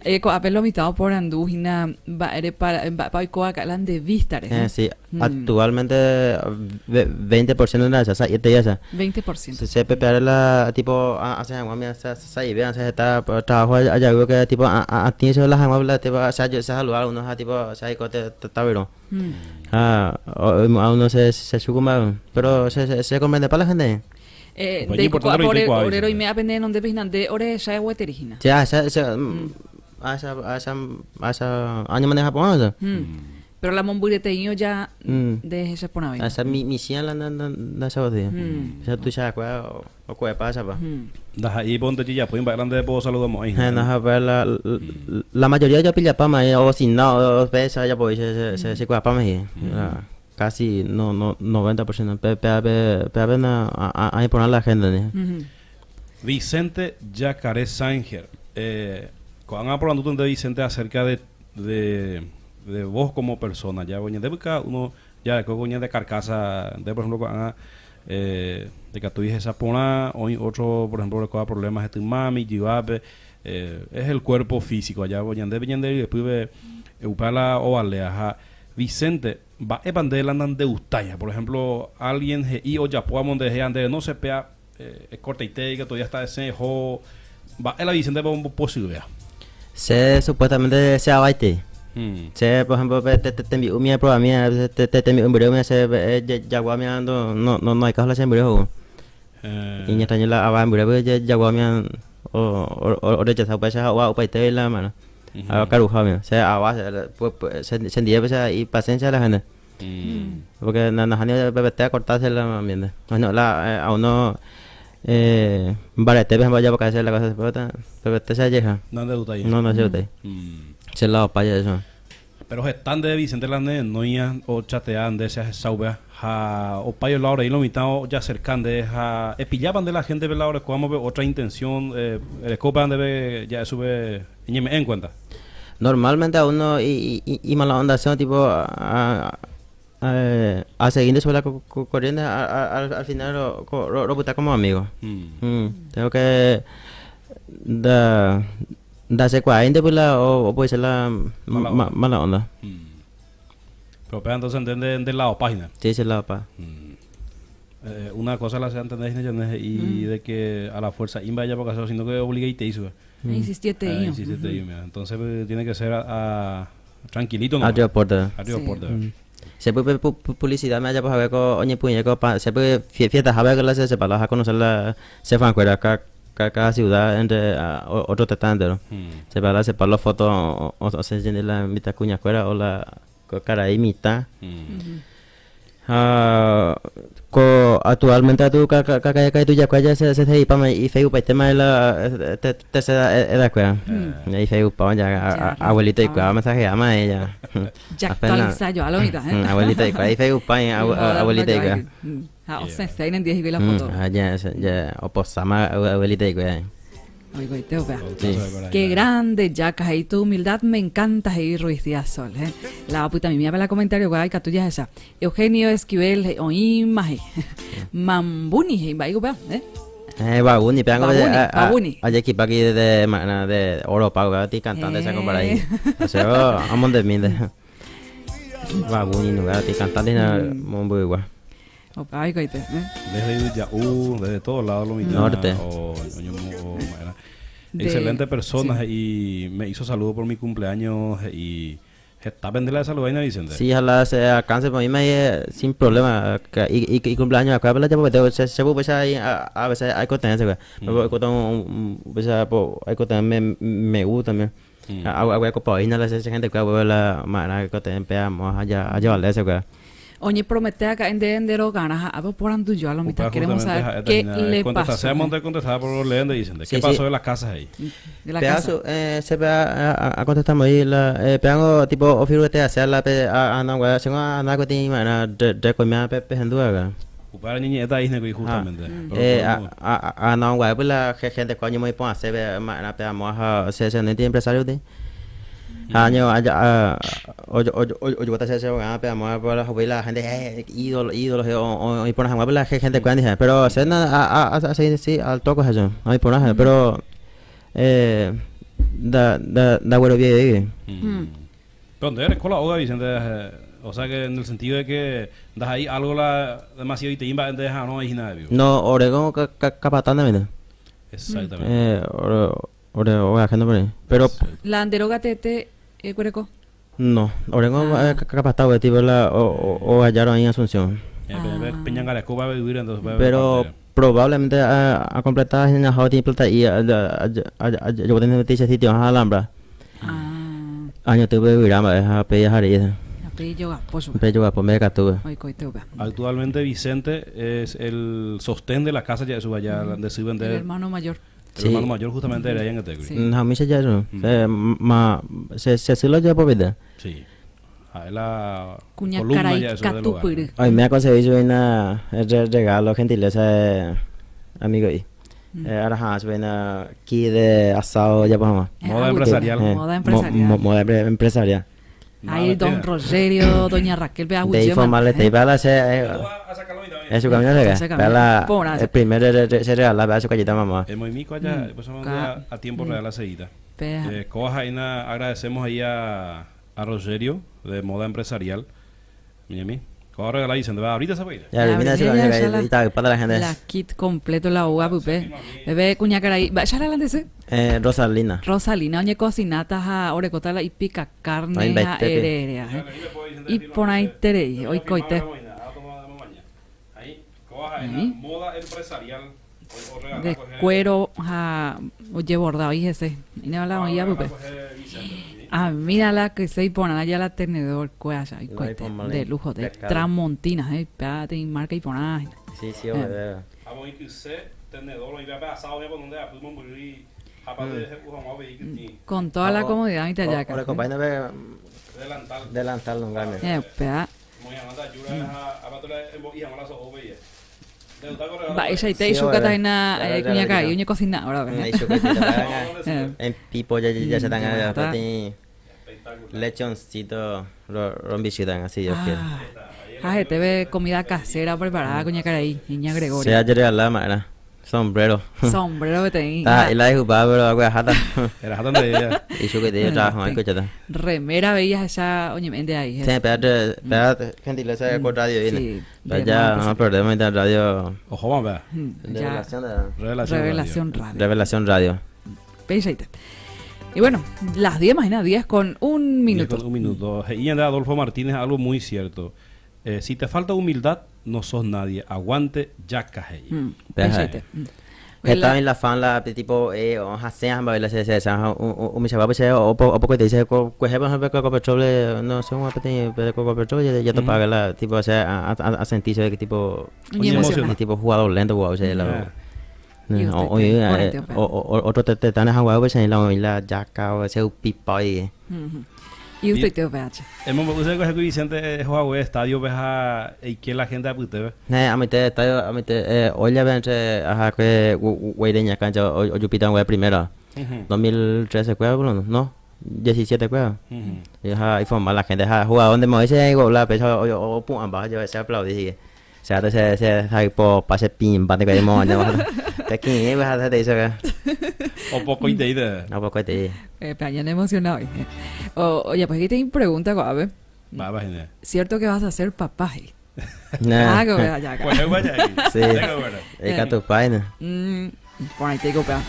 Ko'ápe lo mitã oporandu hína mba'érepa mba'épa oiko akã la nde vista rehe. Sí, actualmente 20% la sa'iete esa. 20%. Se pepeare la tipo hace hag̃ua mi sa'ive hace heta trabajo allá que tipo a ti se la hag̃ua la tipo se se saludar uno ha tipo se aiko te taverõ. Ha a uno se se sukuma pero se se comprende pa la gente. Nde importante ko'ápe lo ikuaa, ore Vicente. roime ápe ne renondépe hína nde orehecha egueteri hína. Sí, a esa esa a esa a esa a esa año maneja porã esa. Pero la mombyreteĩ oja nde ehecha porãvéima. A esa mi michĩa la nda nda nda chavotýi. Esa tuicha akue oku'epa esa pa. Ndaha'éi ponte jejapói mba'e la nde posaludamo'ãi hína. Ndaha la la mayoría ojapillapáma o si no o péicha ojapo'i che che chekuaapáma he'i. Casi no no 90% pe péape péape na aĩ porã la gente ni. Vicente Yacaré Sanger, ko'ág̃a aporandúta nde Vicente acerca de de de vos como persona, ja ñande cada uno jareko ko ñande carcasa, nde por ejemplo ko'ág̃a ndikatúi hesa porã, oĩ otro por ejemplo orekóva problemas hetymáme, ijyvápe, es el cuerpo físico, aja ñande ñande ryepýpe upéva la ovalea ha Vicente, mba'épa nde la nandegustáiha? Por ejemplo, alguien he'i ojapóva nderehe ha nde no se péa ekortaite ikatu ya hasta esẽ eho mba'e la Vicente-pe ombopochyvéa. Che supuestamente che avaite. Che, por ejemplo, pe te tembi'u mi aproba-mi, te te tembi'u mbyre umi che jagua mi no no no hay caso la che mbyre ho'u. Iñextraño la ava mbyre pe jagua mi o o rechasa upéicha ha opaite la mano. Akaruha mi. Che ava che ndie pe che ipaciencia la gente. Porque nahániri pepete acortarse la ambiente. Bueno, la a uno mbaretépe ha ojapoka hese la cosa, pepete che ajeha. Nandegustái. No, no chegustái. Che lado paya eso. Pero heta nde Vicente la ne renóiva ochatea nde che ahecha upéva ha opa yo lado rei lo mitã ojacerca nde ha epillápa nde la gente pe la orekóvamo pe otra intención erekópa ndéve ja'e chupe eñeme'ẽ en cuenta. Normalmente a uno imala onda tipo a a seguir sobre la corriente al final ropyta como amigo. Tengo que da ndachekuaáinte pues la opoise la mala onda. Pero upéva entonces nde nde lado página. Sí, che lado pa. Una cosa la se entender hína he'i de que a la fuerza imba ajapo sino que obligaitei chupe. Insistieteí. Insistieteí. Entonces tiene que ser a tranquilito nomás. Arriba porte. Arriba porte. Se puede publicidad me haya pues ko oñepuñe ko pa se puede fiesta jabe que la se sepa la a conocer la se fan cuera cada ciudad entre otro tetã entero. Se pa la se pa la foto o se llene la mitad cuña cuera o la karai mitã. Ha ko actualmente atu ka ka ka ka tujakua ja se se he'ipáma ifacebook paitema la tercera edad kuéra. Ya ifacebook pa ya abuelita ikuaa mensajeáma ella. Ya actualiza yo a lo mitad, eh. Abuelita ikuaa ifacebook pa abuelita ikuaa. Ha osẽse nendive hikuái la foto. Ha ya ya oposáma abuelita ikuaa. Oikoite upéva. Qué grande Jack, he'i tu humildad me encanta, he'i Ruiz Díaz Sol. Eh. La apytamimíape la comentario guay ikatu jahecha. Eugenio Esquivel he'i oĩma he'i. Mambuni he'i mba'éiko upéva, eh. Babuni, pe ángo Babuni, Babuni. ajekipa ki de ma'erã de oro pago upéva ti cantante che comparai. Osea amondemínte. Babuni nunga ti cantante hína mombyrygua. Opa oikoite, eh. Desde Yvyja'u, desde todos lados lo mitã Norte. o oñomo ma'erã. Excelente persona he'i me hizo saludo por mi cumpleaños he'i heta pende la saludáina Vicente. Sí, ojalá se alcance por mí me sin problema y y cumpleaños acá pero ya porque se se pues ahí a veces hay que tener se pero un pues hay que tener me me gusta también. Aguekopaoína la che hentekuéra la ma'erã kote'ẽpe amo ajevalese kuéra. Oñepromete aka'e nde nde rogarã ha ápe oporandujoa lo mitã Upéva queremos justamente saber ha'éta qué hína le contesta pasó. seamos nde contestaba por lo leen dicen Sí, qué sí. pasó de las casas ahí. De la casa. Peasu, che pe a contestamos ahí la peango tipo ofiruete hacia la pe a no güey, chengo anda ko ti ma'erã rekoimea pe pehendúva acá. Upéva ñañe'ẽta ahí hína justamente. Pero podemos A no güey, pues la gente ko ñemoĩ porãse pe ma'erã pe amo ha che che neti empresario ti. Ha año allá ojuguata che che pe amo por la la gente ídolo ídolo o oĩ porã hag̃ua la gente kuéra ndije pero che na a a sí al toque eso oĩ porã pero nda nda ndagueroviavéi. Pero nde ereko la óga Vicente, o sea que en el sentido de que ndaha'éi algo la demasiadoitei mba'e nde reha'arõ vai hína debió. No, ore ko kapata ndéve. Exactamente. Ore ore óga ajeno por ahí. Pero La nde róga teete eguereko. No, ore ko kapata upe tipo la óga járõ oĩ Asunción. Peñangareko va'ekue yvýre entonces upéva Pero probablemente a completa hína ha otĩ plata'i ajogua peteĩ che sitio ha Alhambra. Añoty upe yvyra mba'e ha upéi aha rei. Upéi ejogapo chupe. Upéi ejogapo mbeguekatúpe. Oikoite upe. Actualmente Vicente es el sostén de la casa ja'e chupe aja nde sýpe nde. El hermano mayor. El hermano mayor justamente era Ñangatégui. Sí. Ha umícha ja'e chupe. Ma che sy la ojapo vite. Sí. Ha'e la Kuña columna karai ja'e chupe del hogar. katupyry. Oime aconseguí chupe hína regalo gentileza de amigo'i. Araha'ã chupe hína kit de asado ojapo hag̃ua. Moda empresarial. Moda empresarial. Moda empresarial. Ahí don Rogerio, doña Raquel, pe De aguyje informal mante. te iba la che eh su camino se Che ve la porã. el primer se regala ve su callita mamá. Emoimi aja, pues a tiempo real aceita. Pe Coa Jaina, agradecemos ahí a Rogerio de Moda Empresarial. Miami. Coa regala dicen, ahorita se puede ir. Ya mira su ya, camino ya la- y está para la gente. La kit completo la uva pupe. Bebé cuña caray. Va ya la ndese. Rosalina. Rosalina oñe cocinata ha orekota la y pica carne Ay, ha baitepe. ere ere. eh. Y por ahí terei, hoy coite. Ahí, Coa Jaina, Ahí. Moda Empresarial. De cuero ha oye bordado y ese. Y no la oía pupe. Ah, mira la que se pone ya la tenedor cuaya y No, coite y por de lujo de pescado. Tramontina, pate y marca y por ahí. Sí, sí, hombre. Vamos a ir tenedor, y va asado, voy a poner a morir Con toda la comodidad y tallaca. Ore compañero ve Delantal. delantal no grande. Pea. Muy amanda, yura, Va, ella y te Sí, y su hombre. catarina Ya, ya, cuña ya, caray, ya. uña cocina ahora Ahí ve. su callita En pipo ya ya se Ya están está. lechoncito rombicitan así Dios quiere. Ah, te ve comida casera preparada cuña caray, niña Se Gregoria. ayer la madre. Sombrero. Sombrero que te Ah, y la de jupá, pero agua jata. Era jata de ella. Y su que te trabajo, escuchata. Remera veías allá, oye, de ahí. Sí, espérate, espérate, gentileza de radio viene. Sí, Pero de ya moda no perdemos de radio. Ojo, vamos a ver. Ya, Revelación, de- Revelación. Revelación Radio. Revelación Radio. Pechaita. Y bueno, las 10, imagina, 10 con un minuto. Un minuto. Y anda Adolfo Martínez, algo muy cierto. Si te falta humildad, no sos nadie. Aguante, ya cajei. Pechaita. Está en la fan la tipo o hace han baila se se se o mi chaval se o poco te dice co por ejemplo co petróleo no sé un pequeño pero co petróleo ya te paga la tipo o sea a sentirse de que tipo Y emociona. tipo jugador lento guau se la Y usted o te- por ahí te opera. otro te te dan a jugar pues en la la jaca o ese pipa y Y usted te PH. Hemos usted que Vicente es jugador de estadio, ves a y que la gente apute. Ne, a mitad estadio, a mitad, hoy ya ven entre, ajá, que Guaireña cancha, o Yupita güey primero. 2013 cueva, no, no, 17 cueva. Y ajá, y forma la gente, ajá, jugador donde me dice, go la pesa, o pum, amba, yo se aplaudí, o sea, se se po pase pim, bate que mo, no, te quién va a te dice O poco y de de. no poco te. Peña emocionado. Oye, pues aquí te pregunta, guave. Va, va, genial. ¿Cierto que vas a ser papá? eh? Nah. Ah, que vea, ya, Pues vaya ahí. Sí. Es tu paina. Por ahí te digo, pea.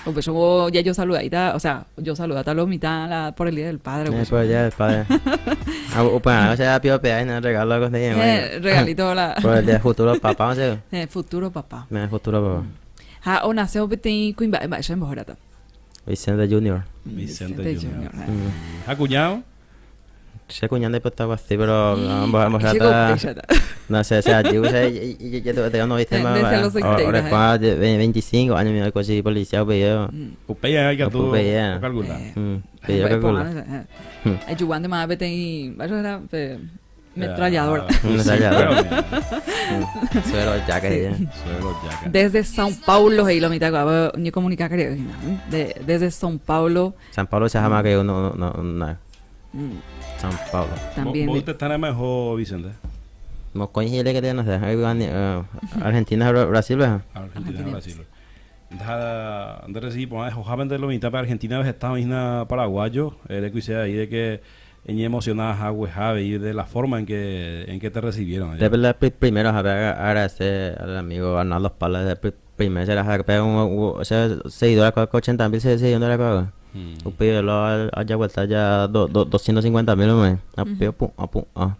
O pues yo ya yo saludadita, o sea, yo saludata a los mitad la, por el día del padre. Pues. Por el día del padre. Ah, o pues, o sea, pío pea, no regalo algo de Regalito la. Por el día futuro papá, o sea. Futuro papá. Me futuro papá. Ha, o nace o petín cuimba, ba, ya en Vicente Junior. Vicente Junior. ¿Ha cuñado? Se cuñado de puta así, pero vamos a No sé, o sea, yo yo tengo no viste más. Ahora 25 años me coche policía, pues yo. Upeya hay que tú calcular. Yo calcular. Ayudando más petín, vaya era metralladora. Metralladora. Suero yaca. Suero yaca. Desde São Paulo, ahí lo mitad ni comunicar creo. Desde São Paulo. São Paulo se llama que uno no no. São Paulo. También. ¿Vos te estás mejor, Vicente? No coño que te no sé. Argentina, Brasil, ¿verdad? Argentina, Brasil. Ha nde recibi porã ehohápente lo mitã pe Argentina heta oĩ hína paraguayo, ere kuiche ahí de que eñeemociona hagueha avei de la forma en que en que te recibieron allá. Desde la primero a agradecer al amigo Arnaldo Pala desde primer será que un seguidor acá 80 mil seguidores acá. Upe lo allá vuelta ya 250 mil me. A pu a pu a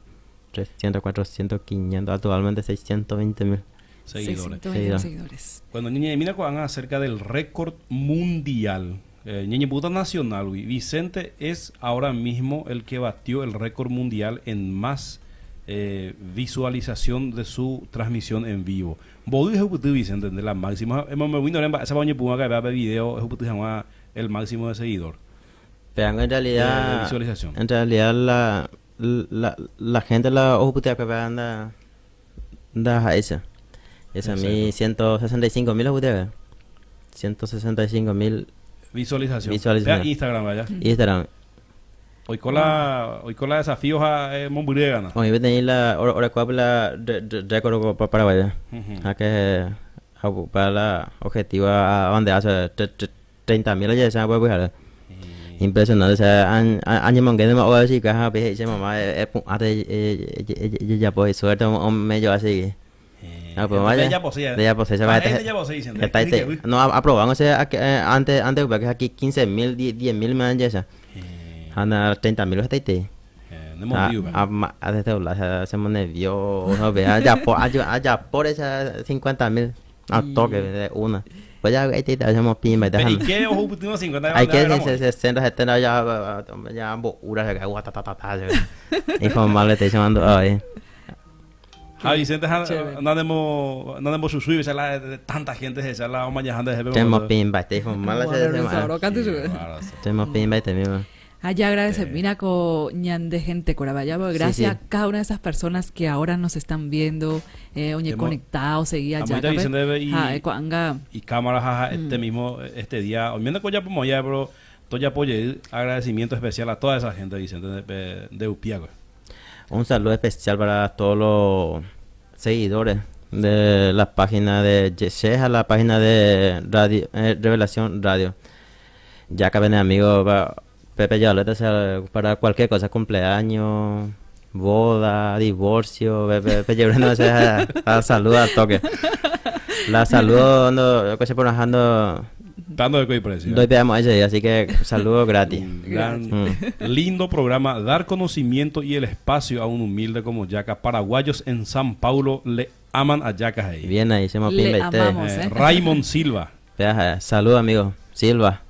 300, 400, 500, actualmente 620 mil seguidores. seguidores. Bueno, ñaña, mira cuando acerca del récord mundial. Ñaña puta nacional, Vicente es ahora mismo el que batió el récord mundial en más visualización de su transmisión en vivo. Vicente, de la máxima. Esa video el máximo de seguidor. Pero en realidad, visualización. En realidad la gente la anda anda esa. Esa mi 165 mil 165 mil visualización. Visualización. Instagram vaya. Instagram. Hoy con la desafíos a Momburega. Hoy voy a tener la hora cuál la récord para Paraguay. A que para la objetiva a donde hace 30 mil ya se puede buscar. Impresionante, o sea, año mongue de o si caja pe se mamá ya pues suerte o medio así. Ah, pues vaya. Ya posee. Ya posee, se va a No, aprobaron, o sea, antes que aquí 15 mil, 10 mil me dan ya. Anda 30 mil hasta ahí. A desde doblar, se me nervio, no vea, ya por esa 50 mil a toque de una. Pues ya ahí te hacemos pimba y qué ojo pusimos 50 Hay que 60, 70 ya ya ura ta ta ta ta. Informal te llamando ay. Ah, Vicente, no susuy, esa la de tanta gente esa la manejando de Tenemos pimba, te informal Tenemos pimba te mismo. Allá agradece, mira con ñande gente corabaya, gracias a cada una de esas personas que ahora nos están viendo, oye, conectados, seguía ya. Y cámaras, jaja, este mismo, este día, como ya, pero todo ya apoyo, agradecimiento especial a toda esa gente, Vicente, de Upiago. Un saludo especial para todos los seguidores de la página de Yeseja, la página de Radio, Revelación Radio. Ya que ven amigo, Pepe Yoleta, para cualquier cosa, cumpleaños, boda, divorcio, Pepe Yoleta, se saluda al toque. La saludo cuando yo por bajando. Dando de precio. Doy pedamos ese día, así que saludo gratis. Gran, lindo programa, dar conocimiento y el espacio a un humilde como Yaca. Paraguayos en San Paulo le aman a Yaca ahí. Bien ahí, se me le amamos, Raymond Silva. Saludo amigo, Silva.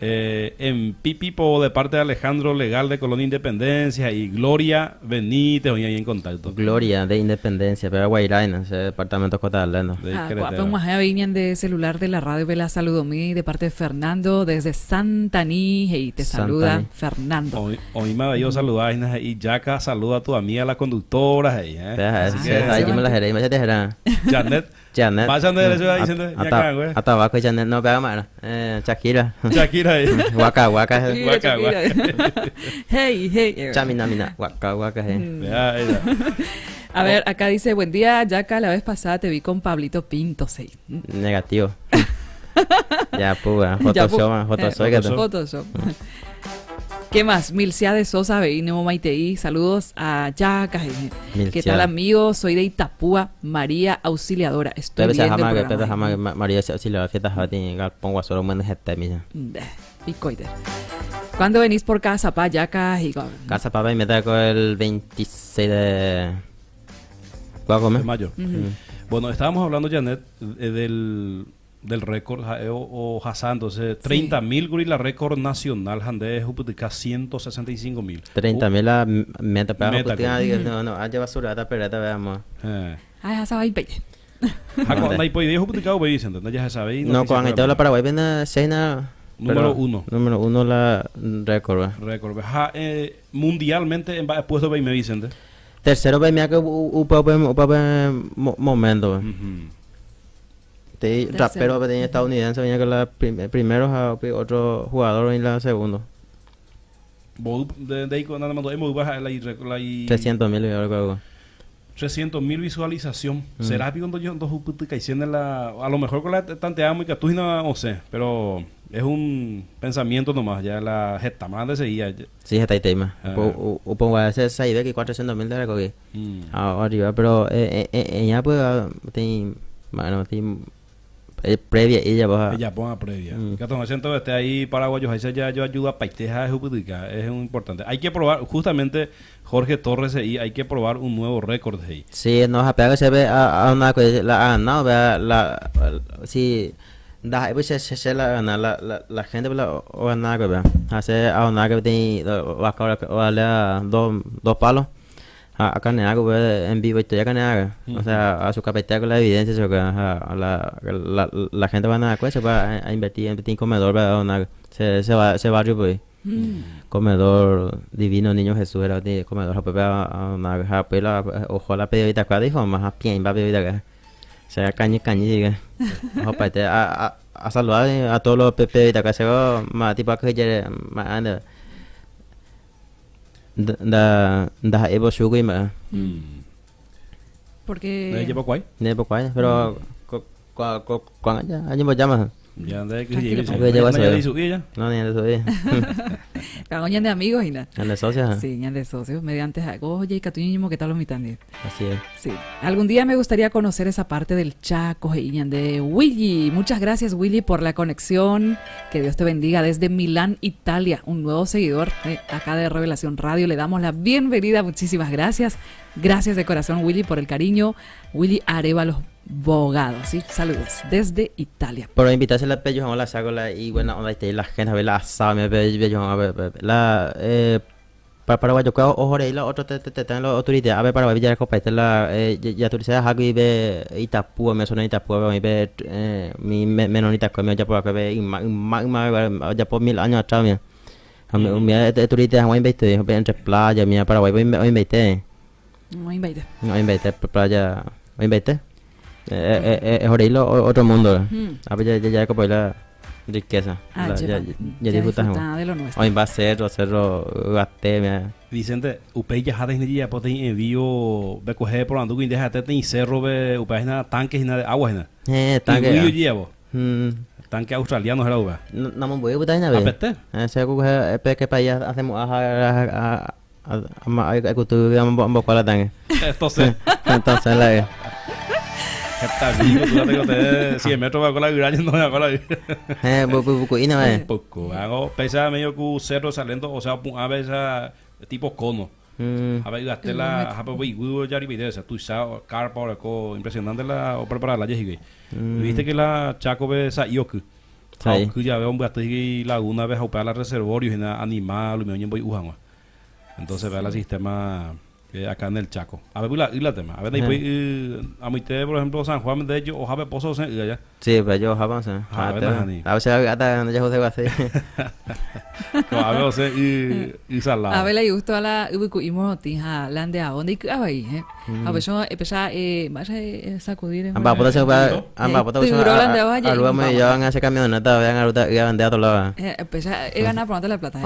En Pipipo de parte de Alejandro Legal de Colonia Independencia y Gloria Benítez hoy ahí en contacto. Gloria de Independencia, pero Guairaina, ese departamento Costa de de celular de la radio Vela Saludomí de parte de Fernando desde Santaní y te saluda Fernando. Hoy me yo saludar y Yaca saluda a tu amiga la conductora ahí, Janet. Janet. Vayan de eso diciendo a tabaco y Janet no pega más. Shakira. Shakira. Waka waka. Waka waka. Hey, hey. Chamina mina. Waka waka. A ver, acá dice, buen día, Yaca, la vez pasada te vi con Pablito Pinto, sí. Negativo. Ya, pues, Photoshop, Photoshop. Photoshop. ¿Qué más? Milcia de Sosa, Nemo Maiteí. Saludos a Yaca. ¿Qué tal, amigos? Soy de Itapúa, María Auxiliadora. Estoy viendo el programa. María Auxiliadora, fiesta pongo solo un Picoider. ¿Cuándo venís por casa, pa, Yaca? Casa, pa, y me traigo el 26 de... De mayo. Bueno, estábamos hablando, Janet, del récord o Hassan, entonces 30 mil guri la récord nacional jande es 165 mil. 30 mil la meta para no no, allá basura ta pereta veamos. Ay, ya sabe pe. Ha con idea publicado ve diciendo, no ya sabe. No, con esto la Paraguay viene cena número uno. Número uno la récord. Récord. Mundialmente en puesto ve me dicen. Tercero ve me que momento. Rapero estadounidense venía con la primero otro jugador en la segundo. De de nada más 300 mil algo. 300.000 visualización. Será piko ndohupytykaichéne la a lo mejor con la tanteamos ikatu hína osẽ, pero es un pensamiento nomás ya la heta más de seguía. Sí, hetaiteima. Upe se sa'ive que 400.000 de rekovi. Arriba, pero ella pues teĩ bueno, teĩ previa ella va. Ella ponga previa. Katu esté ahí paraguayo ya yo ayuda paiteja es es un importante. Hay que probar justamente Jorge Torres y hay que probar un nuevo récord ahí. Sí, no, a se ve a una cosa la ha ganado, vea la si da pues se se la gana la la gente la o gana que vea. Hace a una que tiene va a dos palos. Acá en algo en vivo y ya acá o sea, a su capital con la evidencia eso que la la la gente va a se va a invertir en comedor va se se va se barrio pues. Comedor divino niño Jesús era de comedor a una ojalá pedida acá dijo más a pie va pedida acá sea cañi cañi diga ojo pa a a saludar a todos los pepe acá se va más tipo que más anda da da ebo sugui ma porque ¿No llevo cuál? No llevo cuál, pero co co ya año llama. Ya anda que lleve. No, ni de subir. Pero de amigos y nada. de socios. Sí, de socios. Mediante oye, catuño que tal los mitandi. Así es. Sí. Algún día me gustaría conocer esa parte del Chaco y de Willy. Muchas gracias, Willy, por la conexión. Que Dios te bendiga desde Milán, Italia. Un nuevo seguidor acá de Revelación Radio. Le damos la bienvenida. Muchísimas gracias. Gracias de corazón, Willy, por el cariño. Willy Arévalos Bogado, ¿sí? Saludos desde Italia. Por invitarse la pello la saco la y bueno, onda la gente a ver la asada me pello a ver la para paraguayo ojo la otro te te te los autoridades a ver Paraguay ya copete la ya turista hago y ve Itapúa me suena Itapúa me ve mi menos Itapúa me ya por acá ve más ya por 1000 años atrás mira mira turista hoy invite entre playa mira Paraguay hoy invite no invite no invite playa hoy invite es horrible otro mundo. A ver, ya ya como la riqueza. Ya ya disfrutas de lo nuestro. Hoy va cerro, cerro, gate, Vicente, upei ya jate ni ya pote en vivo ve coger por andu que deja te cerro ve upei na tanques na de agua na. Tanque. Llevo. Tanque australiano era uva. No me voy a botar na ve. Apete. Se coge que para allá hacemos a a a tanque. Entonces, entonces la Está vivo, tú tengo te 100 metros va con la gralla no va con la poco y no poco. Hago pesa medio cu cerro saliendo, o sea, a veces tipo cono. A ver, gasté la a ver ya rivideza, tú sabes, carpa co impresionante la o preparar la yeji. Viste que la Chaco ve sa ioku. Sí. Ya veo un gasto y laguna ve a la reservorio y animal y me voy ujama. Entonces ve el sistema acá en el Chaco. A ver, la la tema. A ver, después a mi por ejemplo, San Juan de ellos, ojalá pozo o allá. Sí, pero yo ojalá, o sea. A ver, a veces hasta donde yo juego así. A ver, o sea, y salado. A ver, le gustó a la ubicuimo tija lande a donde y ahí, eh. A ver, yo empecé a vaya a sacudir. Amba, puta se va, amba, puta se va. A me llevan a ese camioneta, vean a ruta y a vender a todos lados. Empecé a ganar por la plata.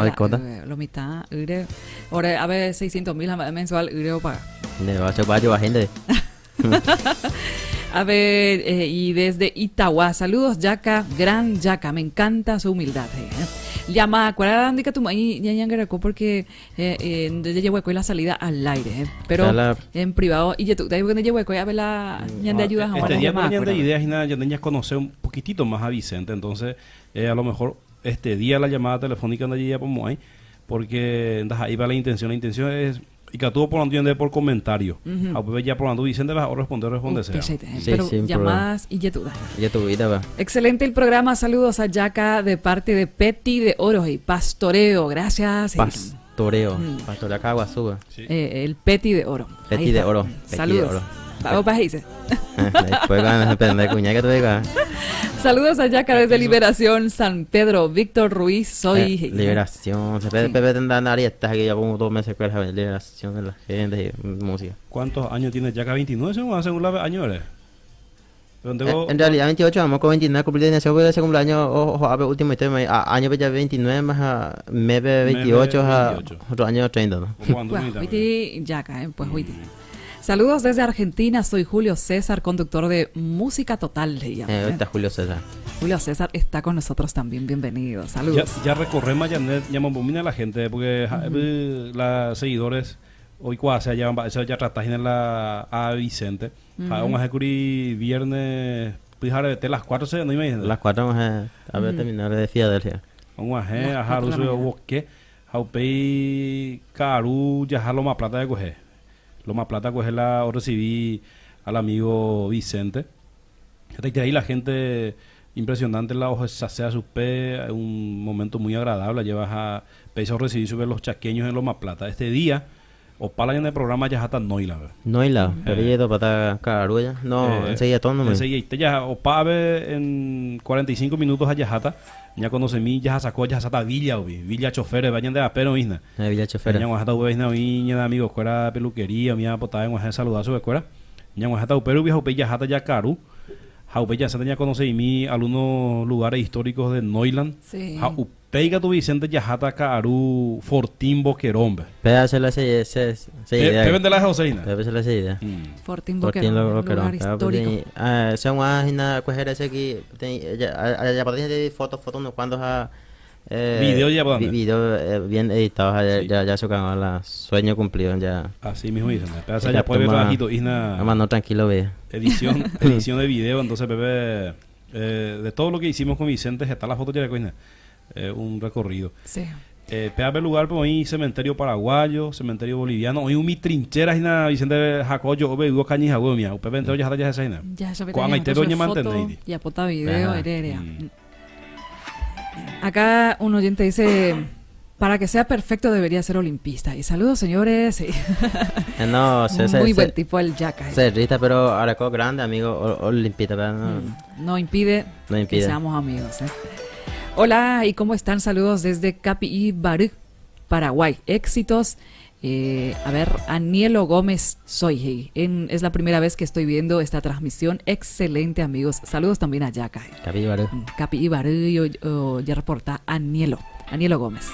Lo mitad, ahora a ver 600.000 mensual, iré pagar. Le va a ser va gente. A ver, y desde Itagua, saludos Yaca, gran Yaca, me encanta su humildad. Llama, ¿cuál era tu porque ya llevo la salida al aire, pero en privado, y tú, de llevo a ver la de ayuda. Este día no de ideas y nada, ya conocer un poquitito más a Vicente, entonces a lo mejor este día la llamada telefónica anda ya como ahí, porque ahí va la intención es y que tuvo por donde por comentario. A ver ya por donde Vicente va a responder, responde. Sí, pero llamadas y yetuda. Yetudita va. Excelente el programa. Saludos a Yaca de parte de Petty de Oro y Pastoreo. Gracias. Pastoreo. Pastoreo acá Guazú. Sí. El Petty de Oro. Petty de Oro. Saludos. Vamos para dice. Después que tú digas. Saludos a Yaca desde Liberación San Pedro. Víctor Ruiz, soy. Liberación. Se Pepe tendrá nariz, aquí ya como 2 meses con la liberación de la gente y música. ¿Cuántos años tiene Yaca? 29, según la año eres. En realidad 28, vamos con 29, cumplí en ese cumpleaños, ojo, a ver, último año ya 29 más a 28, otro año 30, ¿no? Pues, Yaca, pues, Saludos desde Argentina, soy Julio César, conductor de Música Total. Le llaman, ¿eh? Está Julio César. Julio César está con nosotros también, bienvenido. Saludos. Ya, ya recorremos, Janet, ya a la gente, porque las seguidores hoy cuase ya eso ya tratajen la a Vicente. Vamos a viernes, pues las 4 se no imagino. Las 4 vamos a ver terminar de Filadelfia. Vamos a ver, a uso que Jaupei Caru ya lo más plata de coger. Lo más plata coger la o recibí al amigo Vicente. Hasta ahí la gente impresionante la hoja se su pe, un momento muy agradable. Llevas a peso recibir sobre los chaqueños en Loma Plata. Este día o pala en el programa ya hasta Noila. Noila, pero ya para Carulla. No, enseguida todo no me. Enseguida ya o pa en 45 minutos a Yajata. Ya conoce mi ya sacó ya sata Villa Villa choferes vayan de apero isna. Villa choferes. Ya guajata isna viña amigo escuela peluquería, mi potada en guajata saludazo escuela. Ya guajata upero viejo pe yajata ya caru. Jaupe ya se tenía conoce mi algunos lugares históricos de Noiland. Sí. Peiga tu Vicente Yajata Caru Fortín Boquerón. Pégase la se se idea. Te vende la Joseina. Pégase la idea. Fortín Boquerón, lugar histórico. Ah, son una coger ese aquí, ya ya fotos fotos no cuando ja video ya video bien editado ya ya se la sueño cumplido ya. Así mismo dicen. Pégase ya puede ver bajito isna. No tranquilo ve. Edición edición de video, entonces bebé de todo lo que hicimos con Vicente está la foto ya de coina. Un recorrido. Sí. PAB lugar, pues hoy cementerio paraguayo, cementerio boliviano, hoy un mi trinchera y Vicente Jacoyo, obe hubo cañi jago mía, upe vente ya ya se Ya ya Cuando hay te doña mantener. Ya pota video, heredia. Acá un oyente dice, para que sea perfecto debería ser olimpista. Y saludos, señores. No, muy buen tipo el Yaca. Se rita, pero ahora con grande amigo olimpista, pero no, no impide, no impide que seamos amigos, ¿eh? Hola, ¿y cómo están? Saludos desde Capiibary, Paraguay. Éxitos. A ver, Anielo Gómez soy. Es la primera vez que estoy viendo esta transmisión. Excelente, amigos. Saludos también a Yaca. Capiibary. Capiibary, ya reporta Anielo. Anielo Gómez.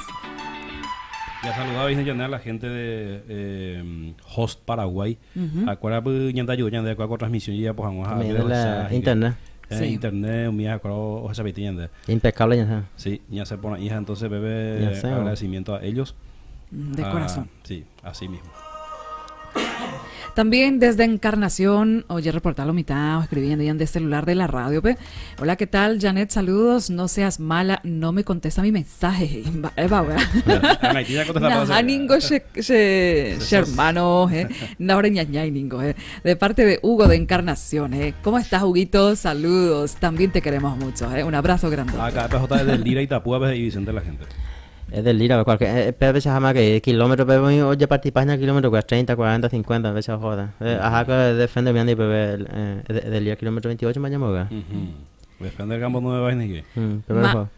Ya saludaba a la gente de Host Paraguay. Acuérdate, ya transmisión ya pues vamos a ver internet. Sí. Internet, mía, o esa Impecable ya. Sí, ya se pone hija, entonces bebé agradecimiento a ellos. De corazón. Sí, así mismo. También desde Encarnación, oye, reportalo mitad, o escribiendo ya de celular de la radio. Pe. Hola, ¿qué tal, Janet? Saludos, no seas mala, no me contesta mi mensaje. Hermano, de parte de Hugo de Encarnación. ¿Cómo estás, Huguito? Saludos, también te queremos mucho. Un abrazo grande. Acá PJ de Lira y Itapúa y Vicente la gente. Es del Lira, cualquier pero veces jamás que kilómetro, pero oye participas en el kilómetro, 30, 40, 50, veces joda. Ajá, que defiende bien y del Lira kilómetro 28 me llamo, ¿verdad? Defender Gambo no me va ni qué.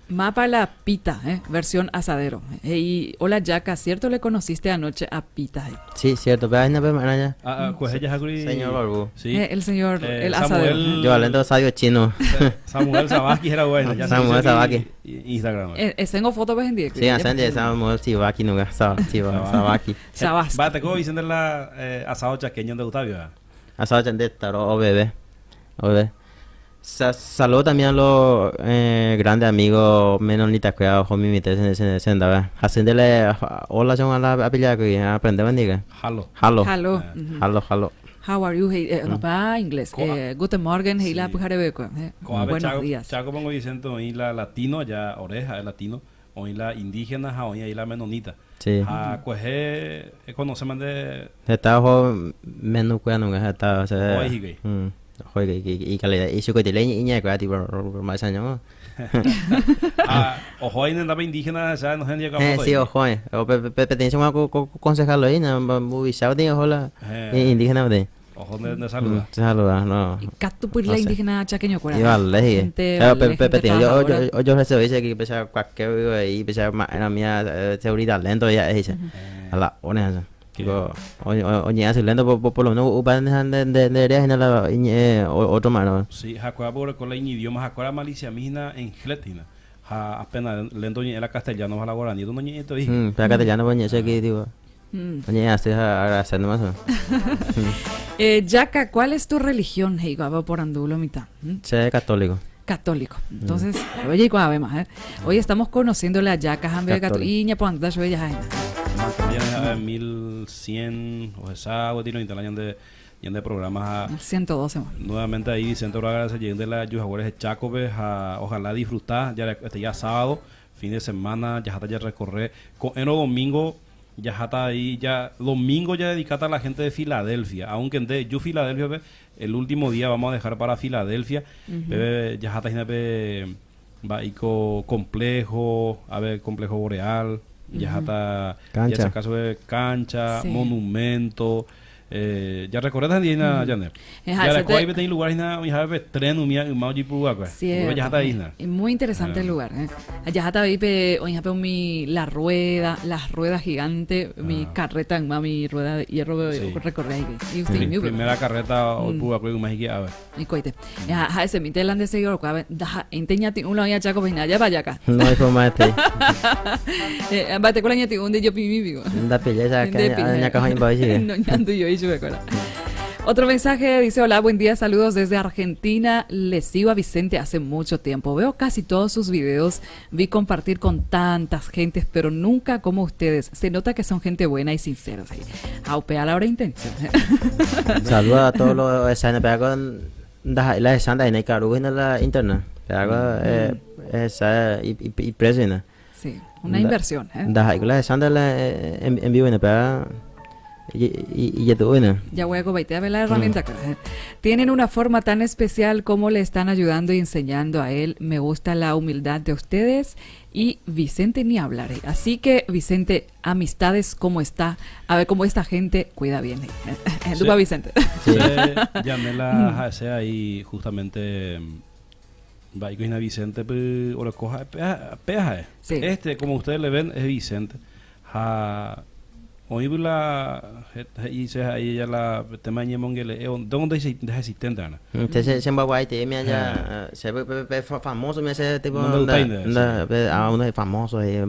Mapa la Pita, versión asadero. Y hola Yaca, ¿cierto le conociste anoche a Pita? Sí, cierto, pero ahí no veo ya. Ah, pues ella Señor Barbu. Sí. El señor, el asadero. Yo alento sabio chino. Samuel Sabaki era bueno. Ya Samuel Sabaki. Instagram. Tengo fotos en directo. Sí, así Samuel Sabaki nunca. Sabaki. Sabaki. Va, te como diciendo la asado chaqueño de Octavio. Asado chaqueño de Taro, o bebé. O bebé. Saludo también a los grandes amigos menonitas que hago mi senda, haciéndole hola son a la pilla que aprende bendiga. Halo. Halo. Halo. Halo, halo. How are you? Hey, no pa inglés. Guten Morgen, hey la pujarebeco. Buenos días. Chaco pongo diciendo hoy la latino ya oreja es latino, hoy la indígena, hoy ahí la menonita. Sí. A coger conoce más de está menú cuando está o sea. Y calidad y su cotileña y ña que tipo más años. Ah, ojo ahí en la indígena, ya no sé ni sí, ojo ahí. O pe pe un concejal ahí, no muy de ojo indígena de. Ojo de saluda. Saluda, no. Y catu por la indígena chaqueño cuera. Vale, pe pe pe yo yo yo se dice que pesa cualquier ahí pesa era mía seguridad lento ya dice. A la ona Tipo, oye, hace lento por lo menos upan de de otro mano. Sí, jacuá por con la idioma jacuá malicia mina en gletina. Ja apenas lento era castellano a la guaraní, no ñe esto dije. Pero castellano pues ese aquí digo. Oñe'ẽ asy ha agradecer nomás. Yaka, ¿cuál es tu religión? He'ikuaáva oporandu lo mitã. Che católico. Católico. Entonces, oye, ikuaave más, eh. Hoy estamos conociendo la Yaka, hambe katu iñapoandúta chupe jaha hína. Ñande 1100 ohecha gueteri oĩta la ñande ñande programa ha 112. Nuevamente ahí Vicente Braga agradece de la Yujaguares de Chaco-pe ha ojalá disfruta ya este ya sábado, fin de semana, jaháta ya recorre ko'ẽrõ domingo Jaháta ahí ya domingo ya dedicata a la gente de Filadelfia, aunque nde ju Filadelfia-pe, el último día vamos a dejar para Filadelfia, pe jaháta hína pe mba'éiko complejo, ave complejo boreal, jaháta Cancha. jahecha pe cancha, Sí. monumento, Ja recorréta hendive hína Janet. Ja Jareko ahí peteĩ lugar hína oĩhápe pe tren umía yma ojeipuru va'ekue. Cierto. Upépe jaháta ahí hína. Muy interesante el lugar. Jaháta avei pe oĩhápe umi la rueda, las ruedas gigante, mi carreta yma, mi rueda de hierro Sí. recorre ahí. Y usted mi upépe. Primera carreta oipuru va'ekue yma hiki'ápe. Ikoite. Ha ha'esemínte la nde seguidor-kuérape, ndaha'éinte ñati'ũ la oĩ aja ko hína, ajépa aja acá. No hay forma de te. Mba'etekue la ñati'ũ ndejopimi piko. Ndapillái Ndepillái. ñakãho'imba chive. No ñandujoi chupekuéra. Otro mensaje dice, hola, buen día, saludos desde Argentina. Les sigo a Vicente hace mucho tiempo. Veo casi todos sus videos. Vi compartir con tantas gentes, pero nunca como ustedes. Se nota que son gente buena y sinceros. Ha upéva la hora intención. Saludos a todos los de SNP con la de Santa y Caru en la internet. Pero esa y y precio, ¿no? Sí, una inversión. ¿Eh? Da la de Santa en, en vivo, ¿no? Pero y y ya tuve, ¿no? Ya voy a a ver la herramienta. Tienen una forma tan especial como le están ayudando y enseñando a él. Me gusta la humildad de ustedes y Vicente ni hablar. Así que, Vicente, amistades, ¿cómo está? A ver cómo esta gente cuida bien. Sí. Dupa Vicente. Sí. Llamé la ha'ese ahí justamente mba'éiko hína Vicente py oreko ha'e péa ha'e. Sí. Este, como ustedes le ven, es Vicente. Ha oĩvy la he'ise ha'e ella la tema ñemongele'e dónde ndahesistente ana. Che che che mbaguaite mi allá che pe pe famoso mi ese tipo No me gusta nda pe a uno es famoso eh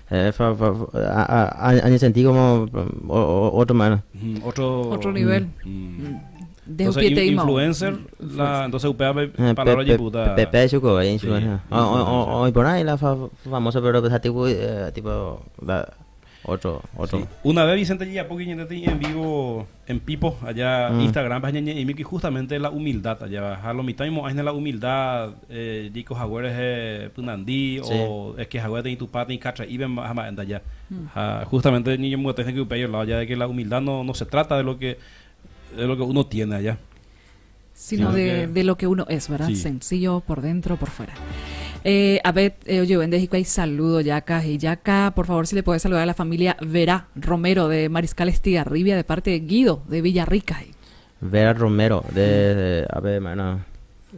eh fa fa a a sentí como otro mano. Otro Otro nivel. De Entonces, upiete influencer, la, entonces upéva palabra ojeputa. Pepe chuko, influencer. O por ahí la famoso pero pues tipo tipo la otro otro. Sí. Una vez Vicente Yapoki en vivo en Pipo, allá Instagram, y justamente la humildad allá, a lo mitad mismo hay la humildad, dico jaguares punandí o es que jaguares de tu pata y catra y ven más allá. Justamente ni yo me tengo que lado ya de que la humildad no, no se trata de lo que de lo que uno tiene allá. Sino de, de lo que uno es, ¿verdad? Sí. Sencillo por dentro, por fuera. A ver, oye, hay saludo, Yaca. Y Yaca, por favor, si le puedes saludar a la familia Vera Romero de Mariscal Estigarribia, de parte de Guido, de Villarrica. Vera Romero, de, a ver, mano,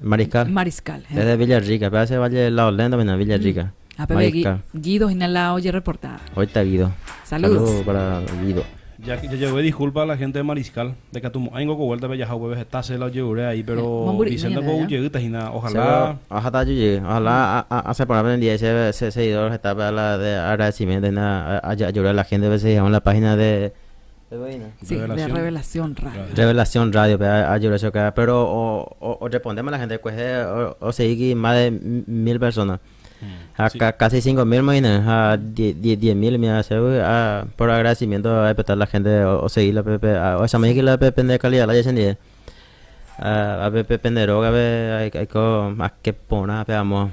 Mariscal. Mariscal. Desde Villarrica, pero ese valle del lado lento, mira, Villarrica. A ver, Guido, en la oye reportada. Hoy está Guido. Saludos. Saludos para Guido. Ya, ya llegó disculpa a la gente de Mariscal, de Catumo. Hay un vuelta bella jueves está se la llevé ahí, pero diciendo que llegué ojalá. Ojalá yo llegue, ojalá a separar el día ese seguidor está para la de agradecimiento a ayudar a la gente a veces en la página de Sí, de Revelación Radio. Revelación Radio, ayudar eso pero o, o, respondemos a la gente, pues o, o seguir más de 1000 personas. A Sí. casi 5.000, imagina, a 10.000, mira, a, por agradecimiento a respetar a la gente o, o seguir la PP, a, o sea, me la PP de calidad, la ya a, a PP de droga, hay hay a que pona, veamos.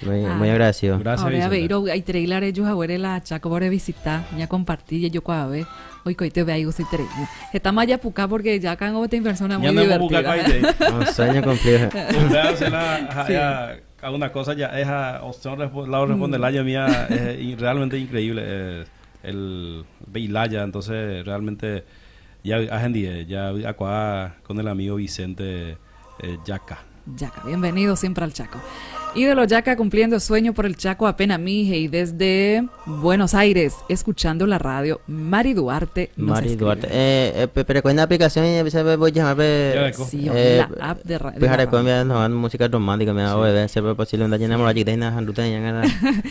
Muy, muy agradecido. Gracias, Ahora, Vicente. veiro, hay trailer ellos ahora la chaco por visitar, ya compartir, yo cuando ve, hoy coite ve ahí usted trailer. Está más ya puca porque ya acá en otra persona muy Ya no hemos divertida. buscado ahí. Un sueño cumplido. Usted la, ja, alguna cosa ya es a opción la responde la mía es realmente increíble el Beilaya, entonces realmente ya agendí, ya acá con el amigo Vicente Yaca. Yaca, bienvenido siempre al Chaco. Ídolo Yaca cumpliendo sueño por el Chaco apenas mije y desde Buenos Aires, escuchando la radio, Mari Duarte nos Mari escribe. Duarte. Pero con la aplicación y se voy a llamar Sí, la app de pues ahora con no música romántica me hago bebé se posible una llena mora chiquita y na handuta y na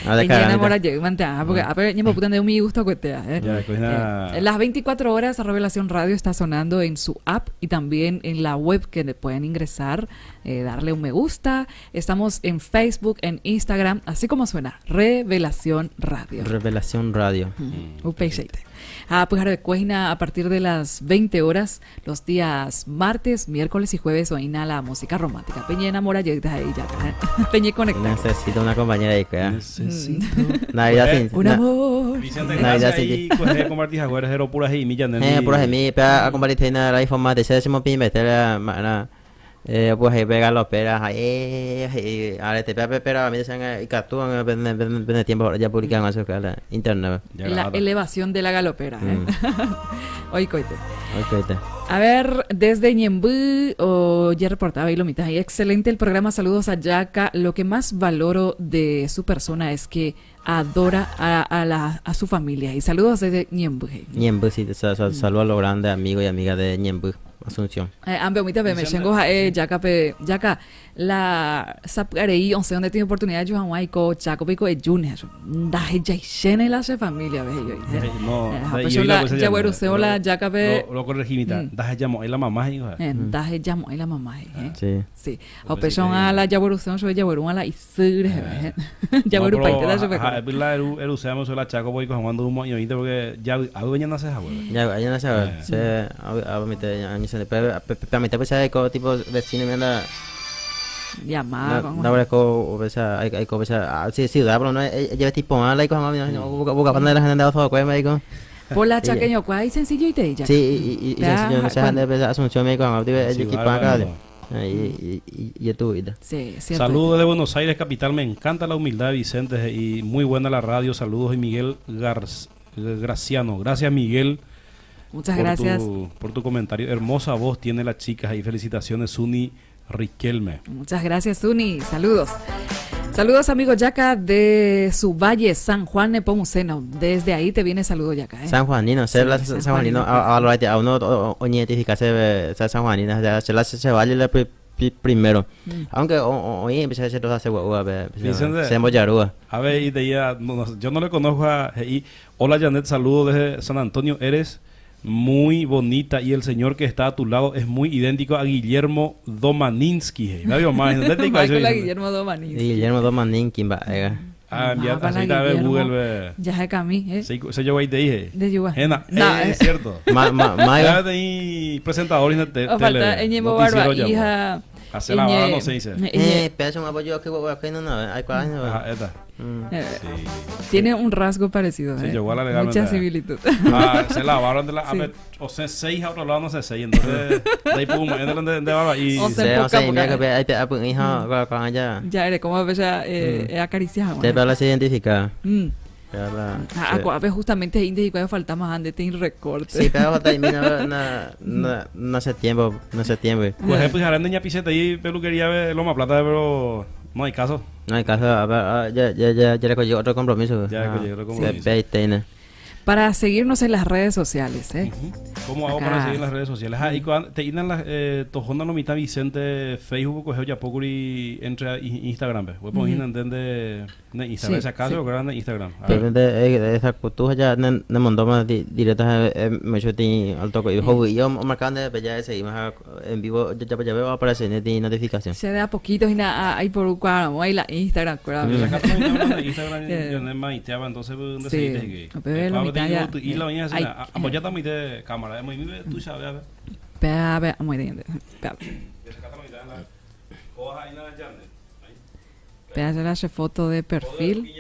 a mora llega porque a ver ñemo puta de mi gusto cuetea eh. Las 24 horas Revelación Radio está sonando en su app y también en la web que le pueden ingresar, darle un me gusta. Estamos en Facebook, en Instagram, así como suena, Revelación Radio. Revelación Radio. Ah, pues ahora a partir de las 20 horas, los días martes, miércoles y jueves, oína la música romántica. Peña enamora, ya ahí ya. Peña conecta. Necesito una compañera ahí, que Necesito. Navidad sin. Un amor. Vicente, Navidad sin. Pues compartir agora era pura y milla pura y pero a compartir na la forma de ser se mo pime la pues ahí pega los peras ahí ahora te pega pero a mí se y capturan en tiempo ya publican eso que la internet. La elevación de la galopera, ¿eh? Hoy coite. Hoy coite. A ver, desde Ñemby, o ya reportaba ahí lo mitad. Ahí, excelente el programa, saludos a Yaca. Lo que más valoro de su persona es que adora a su familia. Y saludos desde Ñemby. Ñemby, sí, saludos a los grandes amigos y amigas de Ñemby. Asunción. Ambe omita be me shengo yaca pe yaca la sapgarei once donde tiene oportunidad yo hawaii ko chaco pico e june da ya shene la se familia ve yo. No, yo la ya weruseo la yaca pe lo corregí mitad. Da llamo la mamá hijo. Da llamo la mamá Sí. Sí. O pechon a la ya weruseo so ya weru a la isure ya weru paite da se pe. La eruseo so la chaco voy con cuando un año porque ya algo ya nace ya ya nace se a mitad año se pero a mitad pues hay tipo vecino me anda llamada no no ko o sea hay hay ko sea sí sí da pero no lleva tipo mal hay como busca banda de la gente de otro me digo por la chaqueño cuál sencillo y te ya sí y sencillo no sé de Asunción me digo tipo acá y y tu vida. Sí, saludos de Buenos Aires capital, me encanta la humildad de Vicente y muy buena la radio, saludos y Miguel Graciano, gracias Miguel. Muchas gracias por tu comentario. Hermosa voz tiene la chica y felicitaciones Suni Riquelme. Muchas gracias Suni, saludos. Saludos amigo Yaca de su valle San Juan Nepomuceno. Desde ahí te viene saludo Yaca, ¿eh? San Juanino, se la San Juanino a a uno o identificarse San Juanino, se la se valle la primero. Aunque hoy empecé a hacer los hace se yarúa. A ver, y de ya, yo no le conozco a y hola Janet, saludo desde San Antonio, eres muy bonita y el señor que está a tu lado es muy idéntico a Guillermo Domaninsky. A Guillermo Domaninsky. Guillermo Domaninsky, va. Ah, enviar a ver Google. Ya es camí, eh. Se yo ahí te dije. De Yuba. Es cierto. Ma ma ya de presentador y te falta Barba, hija. Hace la barba no se dice. Pero un apoyo que que no no, hay cuál no. Ah, esta. Sí. Tiene un rasgo parecido, sí, ¿eh? Mucha similitud. Ah, se lavaron de la a ver, o sea, seis a otro lado no sé seis, entonces de ahí pum, de de barba y o sea, o sea, mira que hay hijo con allá. Ya eres como ella acariciada. Te la se identifica. Ah, justamente identificado falta más antes de recorte. Sí, pero falta no no hace tiempo, no hace tiempo. Pues pues ahora niña piseta ahí peluquería Loma Plata, pero no hay caso. No hay caso, a ver, ya ya ya ya le otro compromiso. Ya le otro compromiso. Para seguirnos en las redes sociales, ¿eh? ¿Cómo hago para seguir en las redes sociales? Ah, y cuando te inan las tojona lo mitad Vicente Facebook coge ya poco y entre a Instagram, ve. Voy a poner de Instagram, ese acaso o de Instagram. De esa cultura ya ne mandó más directas me ti al toque y yo marcando de ya seguimos en vivo ya ya veo aparece en notificación. Se da poquito y na ahí por cuál ahí la Instagram, Instagram yo no más entonces ¿dónde seguiste? Y la vaina así, apoyate mi de cámara, muy bien, tú sabes, a ver. Espera, muy bien. Espera, ya la foto de perfil.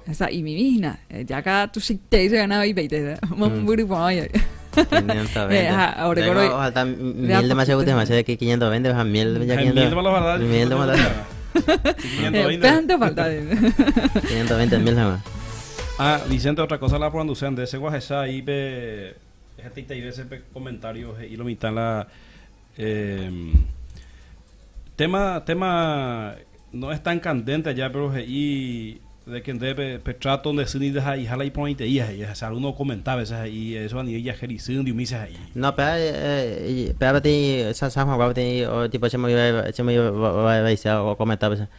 Esa y mi misma, ya acá tú sí te ganado y veinte, muy bueno. 520. Ahora falta mil demasiado demasiado que 520, baja mil ya 500. Mil de más. 520. ¿Cuánto falta? 520 mil nada más. Ah, Vicente, otra cosa la producción de ese guajesa ahí pe y ese comentarios y lo mitad la tema No es tan candente allá, pero he'i de que nde pe, pe trato nde sy ndaha'eiha la iporãiteíva he'i, o sea, alguno comenta a veces he'i eso anive ijahéri sy ndiumícha he'i. No, péva, péva peteĩ San Juan-gua peteĩ tipo chemoĩ chemoĩ vaicha okomenta péicha.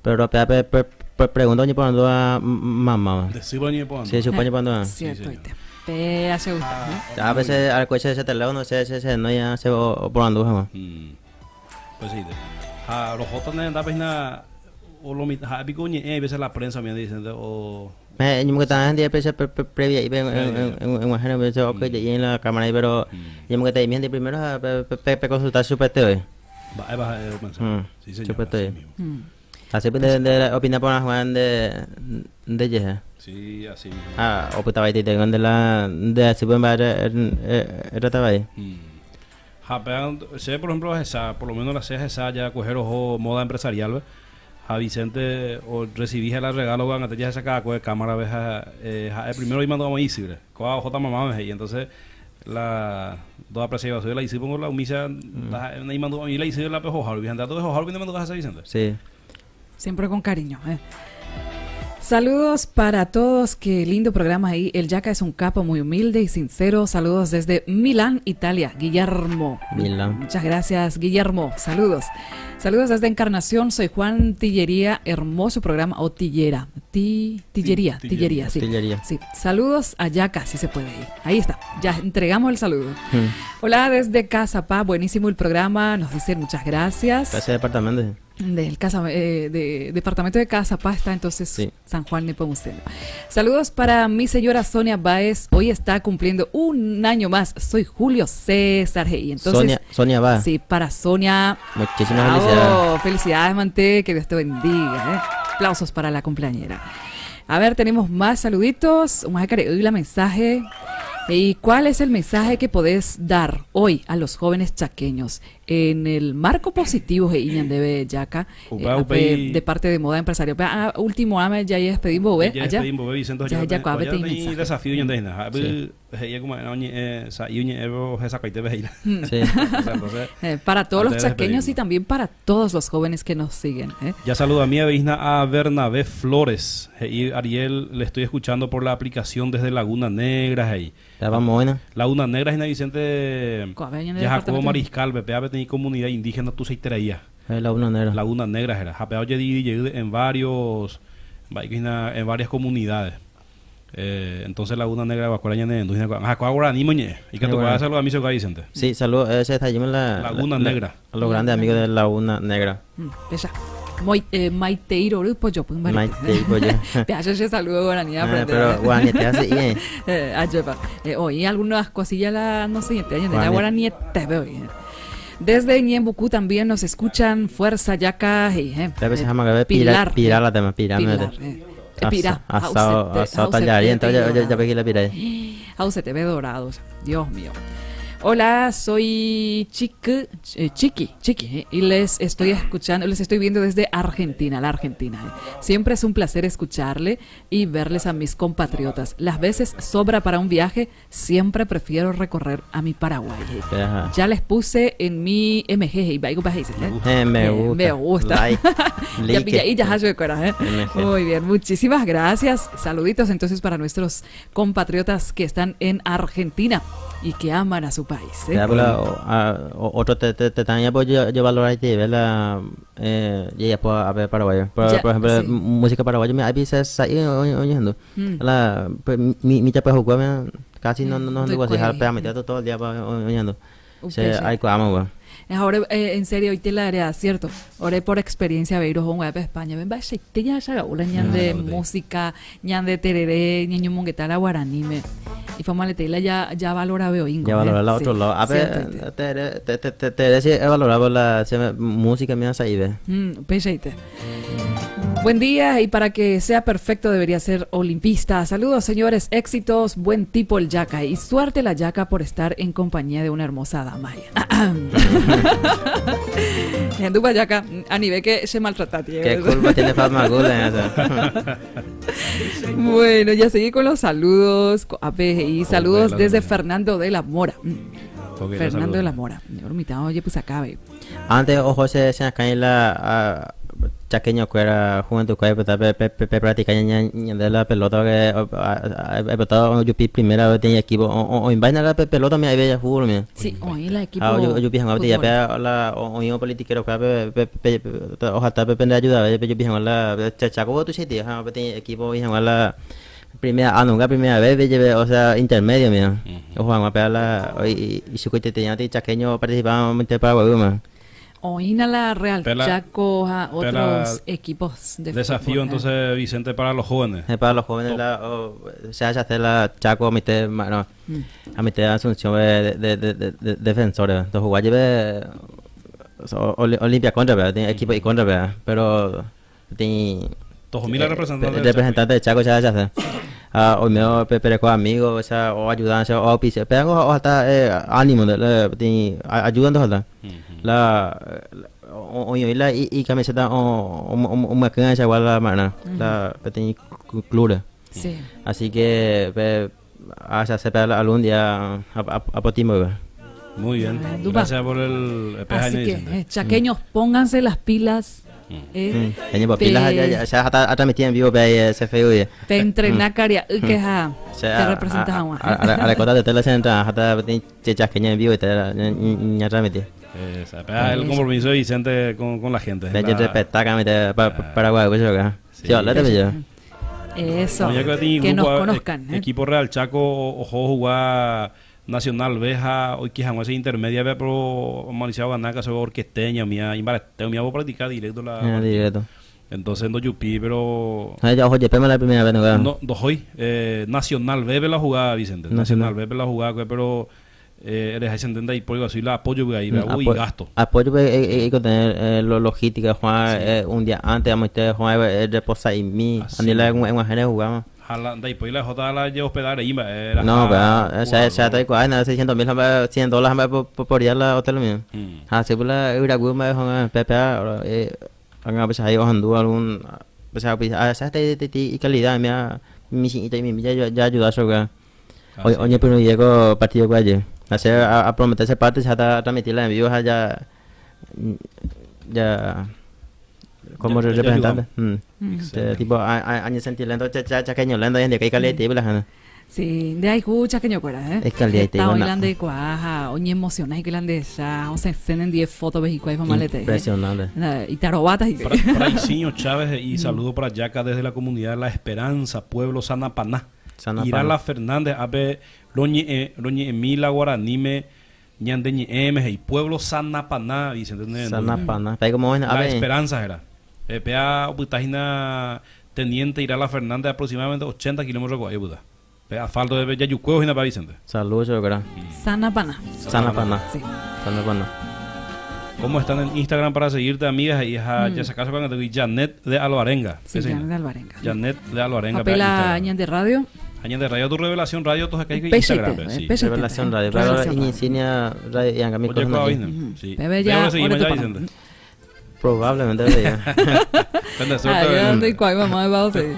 Pero péva pe pe pregunta oñeporandúva mamáva. Nde sýpa oñeporandu. Sí, chupe oñeporandúva. Sí, Cierto, señor. oite. Péa che gusta. A veces areko che teléfono che che cherenói ha che oporandu hag̃ua. Pues sí. Ha rohóta ne rendápe hína o lo mitã ha'e piko oñe'ẽ hay veces la prensa umi dicen o Me ñemongeta hendive péicha previa'i-pe eg̃uahẽrõ péicha okyhyje'i en la cámara pero ñemongeta'i hendive primero ha pe consulta chupete voi. Mba'épa ha'e opensa. Sí señor. Chupete Así voi. mismo. Así pe nde opina porã hag̃ua nde ndejehe. Sí, así mismo. Ha opyta vaitete nde la nde asýpe mba'e reta vai. Ha péva che por ejemplo ahecha, por lo menos la che ahecha ja kuehe roho moda empresarial-pe, ha Vicente orrecibi la regalo ko'ag̃ate jahechaka'akue cámara-pe ha ha'e primero imandu'amoĩ isýre, kóva ohóta mamáme he'i, entonces la ndoapreciaivasýi la isýpe la umícha ndaha'e naimandu'amoĩ la isýre la pe ohoha rupi, ha nde atu ohoha rupi nemandu'a hese Vicente. Sí. Siempre con cariño. Saludos para todos, qué lindo programa ahí. El Yaca es un capo muy humilde y sincero. Saludos desde Milán, Italia. Guillermo. Milán. Muchas gracias, Guillermo. Saludos. Saludos desde Encarnación. Soy Juan Tillería. Hermoso programa. O Tillera. Tillería. Tillería, sí. Tillería. Sí. Saludos a Yaca, si se puede ir. Ahí está. Ya entregamos el saludo. Hola desde Casa Pa. Buenísimo el programa. Nos dicen muchas gracias. Gracias, departamento. Del casa, de, departamento de Casa Paz está entonces Sí. San Juan Nepomuceno. Saludos para mi señora Sonia Báez. Hoy está cumpliendo un año más. Soy Julio César G. Y entonces, Sonia, Sonia Báez. Sí, para Sonia. Muchísimas Bravo. felicidades. Felicidades, Mante. Que Dios te bendiga. Aplausos para la cumpleañera. A ver, tenemos más saluditos. Un la mensaje. ¿Y cuál es el mensaje que podés dar hoy a los jóvenes chaqueños? En el marco positivo, he'i ñandéve Yaca, Upa, upa y- de parte de Moda Empresario. Ah, último, ame, ya despedimos, Ya allá. despedimos, Vicente, Ya, ya, ya ya, tenés desafío ñande hína. Ha, Sí. he'i como, no, ñe, sa'i ñe, hesakuaite pe he'i. Sí. O sea, entonces, Para todos los antes de chaqueños y despedirnos. también para todos los jóvenes que nos siguen. Ya saluda a mi vecina a Bernabé Flores. Y Ariel, le estoy escuchando por la aplicación desde Laguna Negra. Hey. Ya vamos, buena. Laguna Negra, Gina Vicente, ¿Cuál es el ya Jacobo departamento? Mariscal, BPA, tenía comunidad indígena, tu seiteraía. Laguna Negra. Laguna Negra era. Japea en varios, en varias comunidades. Entonces Laguna Negra, Bacuara, Ñane, Endujina, Jacobo Guaraní, Moñe. Y que Qué tu bueno. saludo a mí, Vicente. Sí, saludos. Ese está allí en la Laguna Negra. A los grandes amigos de Laguna Negra. Ella. Moi, Maiteiro, pollo, pues, Maitei, pollo. Pe, ayer yo saludo guaraní, aprender. Pero guaraní te hace bien. Ayer, pa. Oí algunas cosillas, la, no sé, te la Guaraní. guaraní te veo bien. Desde Ñembucú también nos escuchan Fuerza Yaca. Tal vez se llama Gabriel Pilar. Pilar, Pilar la tema, Pilar, Pilar, me Pirá. Asado, asado tallarín, entonces ya, ya, ya pegué la pira ahí. Ausete dorados. Dios mío. Hola, soy Chiqui, Chiqui, Chiqui, y les estoy escuchando, les estoy viendo desde Argentina, la Argentina. Siempre es un placer escucharle y verles a mis compatriotas. Las veces sobra para un viaje, siempre prefiero recorrer a mi Paraguay. Ajá. Ya les puse en mi MG, y va, Me gusta. Me gusta. Me gusta. Like. Ya Like. pilla y ya yo de coraje. MG. Muy bien, muchísimas gracias. Saluditos entonces para nuestros compatriotas que están en Argentina y que aman a su país. Ya, pero, otro te, te, te también pues yo, yo valoro ahí, te ve la, y ya puedo ver paraguayo. Por, Ya, por ejemplo, sí. música paraguaya, me avisa ahí oyendo. La, pues, mi, mi chapa jugó, me, casi no, no, no, Estoy no, así, con- pega, me todo el día pa, oyendo. Upe, Se, sí. ay, amo, güey. Ahora, en serio, hoy te la haré, cierto. Ahora por experiencia, veiro con web España. Ven, vaya, te ya ya gaula, ñan de música, ñan de tereré, ñan monguetala guaraní, me. Y fama le te la ya, ya valora veo ingo. Ya valora la Sí, otro lado. A cierto, ver, te, te, te, te, te, te, he valorado la se, música mía ahí, ve. Pecheite. Buen día y para que sea perfecto debería ser olimpista. Saludos señores, éxitos, buen tipo el Yaca y suerte la Yaca por estar en compañía de una hermosa dama. Hendupa Yaca, a nivel que se maltrata. tío. ¿Qué culpa tiene Fatma Gula en eso? Bueno, ya seguí con los saludos. A ver, y saludos la desde doña. Fernando de la Mora. Ok, la Fernando saludo. de la Mora. Oye, pues acá, ve. Antes, ojo, se, se acá en la. Chaqueño kuéra juventud kuéra oipota pe pe practica ñande la pelota porque oipota ojupi primera vez peteĩ equipo oĩmba hína la pelota umi ahí fútbol umi. Sí, oĩ la equipo Ha ojupi hag̃ua peteĩ ápe la oĩvo politiquero kuéra pe pe ohata pe pende ayudave pejupi hag̃ua la Chaco tuichaite ha peteĩ equipo oĩ hag̃ua la primera A nunca primera B pe o sea intermedio umi oho hag̃ua pe la ichukueteteĩ chaqueño oparticipa Paraguay gui. Oĩna la Real Pela- Chaco ha pela otros equipos de Desafío fútbol, ¿eh? entonces, Vicente, para los jóvenes. Para los jóvenes la, o, se hace hacer la Chaco a mitad, no, a mitad de Asunción de, de, de, de, de defensores. Entonces jugar lleve Olimpia contra, ¿verdad? Tiene equipo y contra, ¿verdad? Pero tiene Tojomila representante del representante de Chaco se hace hacer. Ah, o medio pero con amigos, o sea, o ayudan, o auspicio. Pero o hasta ánimo, tiene ayudan ojalá. La o o la y, y camiseta o o o o esa igual la mana, la pequeña club. Sí. Así que pe, hace hacer algún día a a Potimo, ve. Muy bien. Dupa. Gracias por el Así PJ, que, Vicente. chaqueños, pónganse las pilas. Año pa pilas ya ya ya hasta hasta metí en vivo pe ahí ese feo ya. Te entrená, caria, que ja, O sea, te representas a, a, a, a la cota de tela se entra hasta chaqueña en vivo y te ya transmití. Esa, pega el compromiso de Vicente con, con la gente. De hecho, respetá que Paraguay, pues acá. Sí. Sí, háblate, yo. Eso, Oye, que tiene que nos grupo, conozcan. Equipo Real Chaco, ojo jugar Nacional Beja, hoy que ese intermedia, ve pero Mauricio Ganaca, se orquesteña, mía, imbarateo, mía, voy a practicar directo la. Directo. Entonces no yupí, pero Ay, ya, ojo, yepe la primera vez, no, no, do hoy, Nacional B la jugada, Vicente. Nacional Nacional. B la jugada, pero eres ahí se entiende y por así la apoyo ahí, uy, gasto. Apoyo pues, hay que tener logística, Juan, un día antes, vamos a estar, Juan, reposa y mí, Así andi la mismo. en en jugamos. Jala, de ahí pues la J la llevo hospedar ahí, era No, ja, pero, o sea, se está igual, no, 600 mil, 100 dólares por día la hotel mío. Ah, sí, pues la Uruguay me dejó Pepe, ahora, hagan pues ahí ojo algún, o sea, pues, ah, esa y calidad, mira, mi y mi ya ya ayuda eso, que. Hoy, hoy pero llego partido calle. Hacer a prometerse parte, ya está transmitirla en vivo, ya ya como Ya- ya representante. Excelente. Tipo, año sentilento, cha chaqueño lento, y de que calidad la gente. Sí, de ahí chaqueño cuera, ¿eh? Es calidad, Está bueno. hoy de cuaja, oñe emocionada y que de ya, o se en 10 fotos vejico ahí malete. Impresionante. Y tarobatas y Praicinho Chávez y saludo para Yaca desde la comunidad La Esperanza, pueblo Sanapaná. Sanapaná. Irala Fernández, ape Roñe Roñe Emila Guaranime, Ñandeñe M y pueblo Sanapaná, Vicente. Sanapaná. Ahí como ven, a La ver. Esperanza era. Pea Oputagina Teniente Irala Fernández, aproximadamente 80 kilómetros de Guayuda. Pea asfalto de Yayucueo, Jina pa Vicente. Saludos, yo creo. Sanapaná. Sanapaná. Sí. Sanapaná. ¿Cómo están en Instagram para seguirte, amigas? Y hija, ya se acaso cuando te Janet de Alvarenga. Sí, Ese, Janet de Alvarenga. Janet de Alvarenga. pea Apela Instagram. Ñan de Radio. Añade de Radio, tu revelación radio, tus acá y Peche Instagram. te, sí. peche te, Revelación Radio. Pero Revelación Radio. insignia radio y anga mi Oye, cosa cuál aquí. vaina. Sí. Bebe ya, Ahora seguimos ahora ya, tu pana. Vicente. Probablemente ya. Cuenta, suerte, Ay, Vicente. yo cuál mamá va a ser.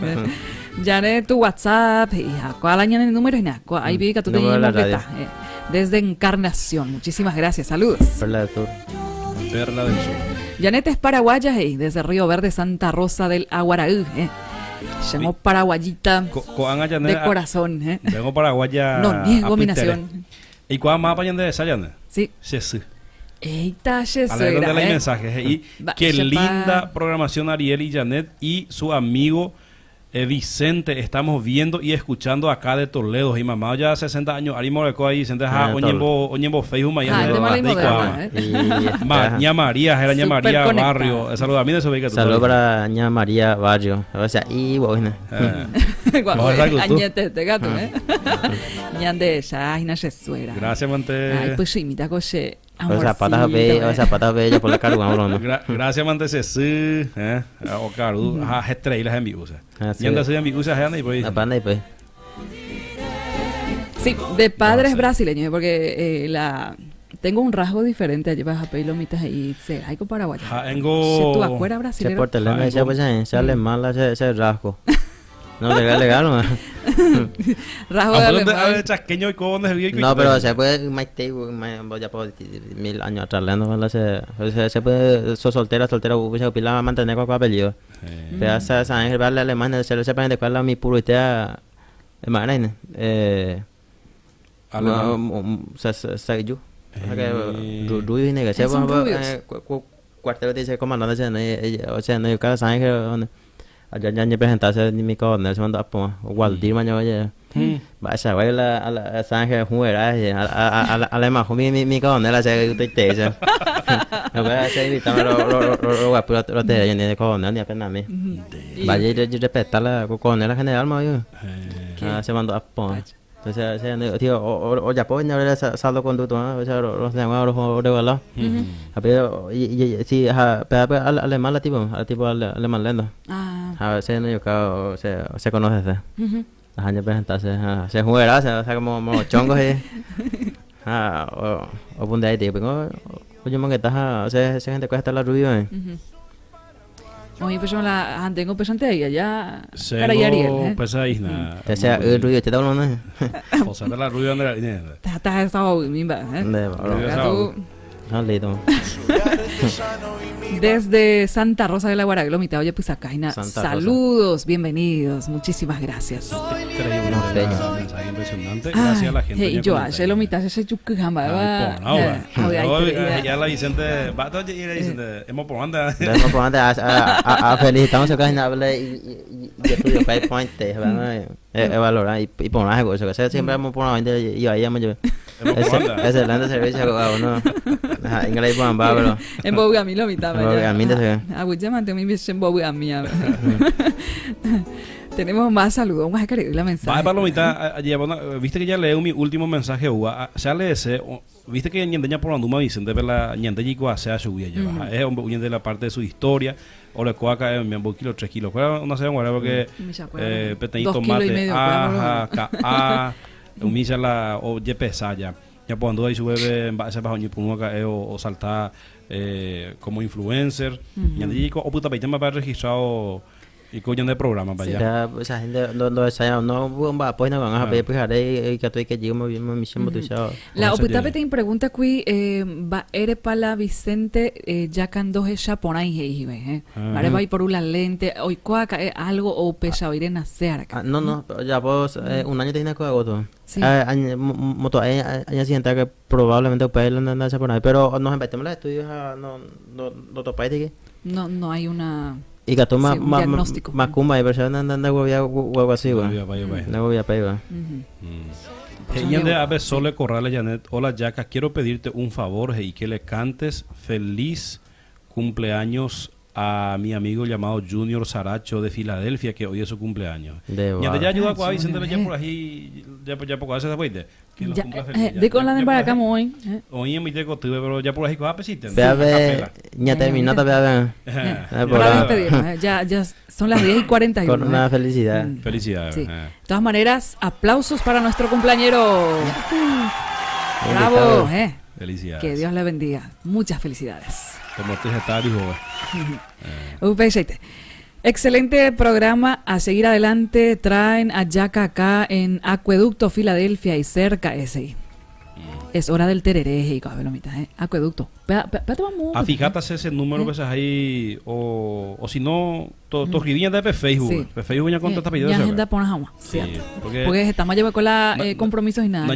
Ya tu WhatsApp y a cuál añade el número y nada. Ahí vi que tú te Número de la radio. Desde Encarnación. Muchísimas gracias. Saludos. Perla del Sur. Perla del Sur. Janet es paraguaya desde Río Verde, Santa Rosa del Aguaraú. Llamó paraguayita Coan a Janet, de corazón. Vengo paraguaya. No niego a mi Pitere. nación. ¿Y cuál más para de esa, Janet? Sí. Sí, sí. Eita, A la donde suegra, hay mensajes. Y Va, qué sepa. linda programación Ariel y Janet y su amigo Vicente. Estamos viendo y escuchando acá de Toledo. Y mamá ya 60 años. Ari Moreco ahí, Vicente, Ah, ja, oñembo, oñembo Facebook, Ah, mañana. el tema de la de moderna, Icuama. eh. Y Ma, ña María, era ña Súper María conectada. Barrio. Saludos a mí de eso, que tú Saludos para ña María Barrio. O sea, y bueno. Guau, Mejor algo tú. añete este gato, eh. Ñande ya, y suegra. Gracias, Mante. Ay, pues sí, mita coche. O zapatas Amorcito, be, o zapatas bella por la carga, bro. Gracias, Mante Ceci. O Caru. Ajá, estrellas en vivo. Ah, sí. Ñanda soy en vivo, y pues. La panda y pues. Sí, de padres No sé. brasileños, porque tengo un rasgo diferente. Allí vas a pedir lomitas y se hay con paraguaya. Ja, engo- Se tu acuera Se brasilero. por teléfono, Ah, se pues se alemán, se se rasgo. No, legal, legal, no. Rasgo de Aunque alemán. de chasqueño y cómo donde vive No, pero se puede, maite, ya por mil años atrás, ¿no? Se puede, so soltera, soltera, se pila mantener con apellido. Pero esa San Ángel, vale, alemán, se le sepa de cuál la mi puro idea, hermana, Alemán. Se yo. O sea que rubio y negro, se Son rubios. cuartel dice comandante, o sea, no, yo cada San Ángel, allá ya ni presentarse ni mi coronel se mandó a poner Waldir mañana oye. Va esa güey la a la San Ángel jugará a a a la más mi mi coronel a ese usted te dice. No voy a hacer invitarme lo lo lo lo te ni de coronel ni apenas a mí. Vaya y respetar la coronel general más yo. Ah, se mandó a poner. Entonces, ese tío o ya puedo ya saldo conducto, o sea, los de los regalado. Pero y sí, pero alemán la tipo, al tipo alemán lendo. Ah. A veces no yo creo se conoce ese. Las años presentarse, se jugará, o sea, como chongos y ah, o punde ahí tipo, oye, man que estás, o sea, esa gente cuesta la rubio, eh. Oye, pues yo la tengo pesante ahí allá. Cara y Ariel, ¿eh? Pues ahí nada. O sea, el rubio te da uno, O sea, de la rubio anda Está esa mimba, ¿eh? No, Desde Santa Rosa de la Guaraglomita, oye, pues acá, saludos, bienvenidos, muchísimas gracias. Increíble, mensaje impresionante. Gracias a la gente. Y yo, ayer lo mitad se chucujamba, Ya la Vicente, va a Vicente, hemos por anda. Hemos por anda, a felicitamos a cada habla y estudio five point, valorar y por algo, eso que siempre hemos por anda y ahí hemos excelente servicio a uno. Inglés por pero en Bogami lo mitad, En Bogami te se. En Bogami. Tenemos más saludos, más querido la mensaje. Va para lo mitad, viste que ya leo mi último mensaje, uva, sale ese, viste que ñandeña por anduma Vicente, pero la ñandeñico hace a su vida ya, es un de la parte de su historia, o le coaca en mi kilo, 3 kilos, no sé, porque peteí tomate, aja, ka, a, humilla la o yepesa ya. Ya cuando ahí sube en base bajo ni acá o saltar como influencer, ñandeñico o puta peite más registrado y coño de programa para allá. Ya, esa gente lo desaya, no va pues no van a pedir pues haré que estoy que llego muy bien mi tu La oputa te pregunta qui va ere pala Vicente ya cando ella por ahí eh. Vale va por una lente hoy cuaca algo o pesa oire nacer acá. No, ya pues un año tiene que agoto. Sí. Moto año siguiente que probablemente puede andar por ahí, pero nos empezamos los estudios no no topáis de que no hay una y que toma más cumba y personas andando algo así, güey. No voy a pegar. Ñande Ave Sole Corrales Janet, hola Yaca, quiero pedirte un favor y que le cantes feliz cumpleaños a mi amigo llamado Junior Saracho de Filadelfia, que hoy es su cumpleaños. Ñande ya ayuda a Vicente ya por ahí, ya por ahí se fue. De con la de para acá hoy. Hoy en mi teco tuve, pero ya por ahí coja pesita. Ya terminó todavía. Para despedirnos, ya son las 10:41. Con una felicidad. Felicidades. De todas maneras, aplausos para nuestro cumpleañero. Bravo, Felicidades. Que Dios le bendiga. Muchas felicidades. Como te está, hijo. Excelente programa, a seguir adelante, traen a Yaca acá en Acueducto, Filadelfia y cerca ese. Es hora del tereré, y ¿eh? Acueducto. A fíjate ese número que ahí, o si no, to de Facebook. Sí. Facebook ya contesta pedido. Ya agenda por sí. Porque estamos llevando con la compromisos y nada. No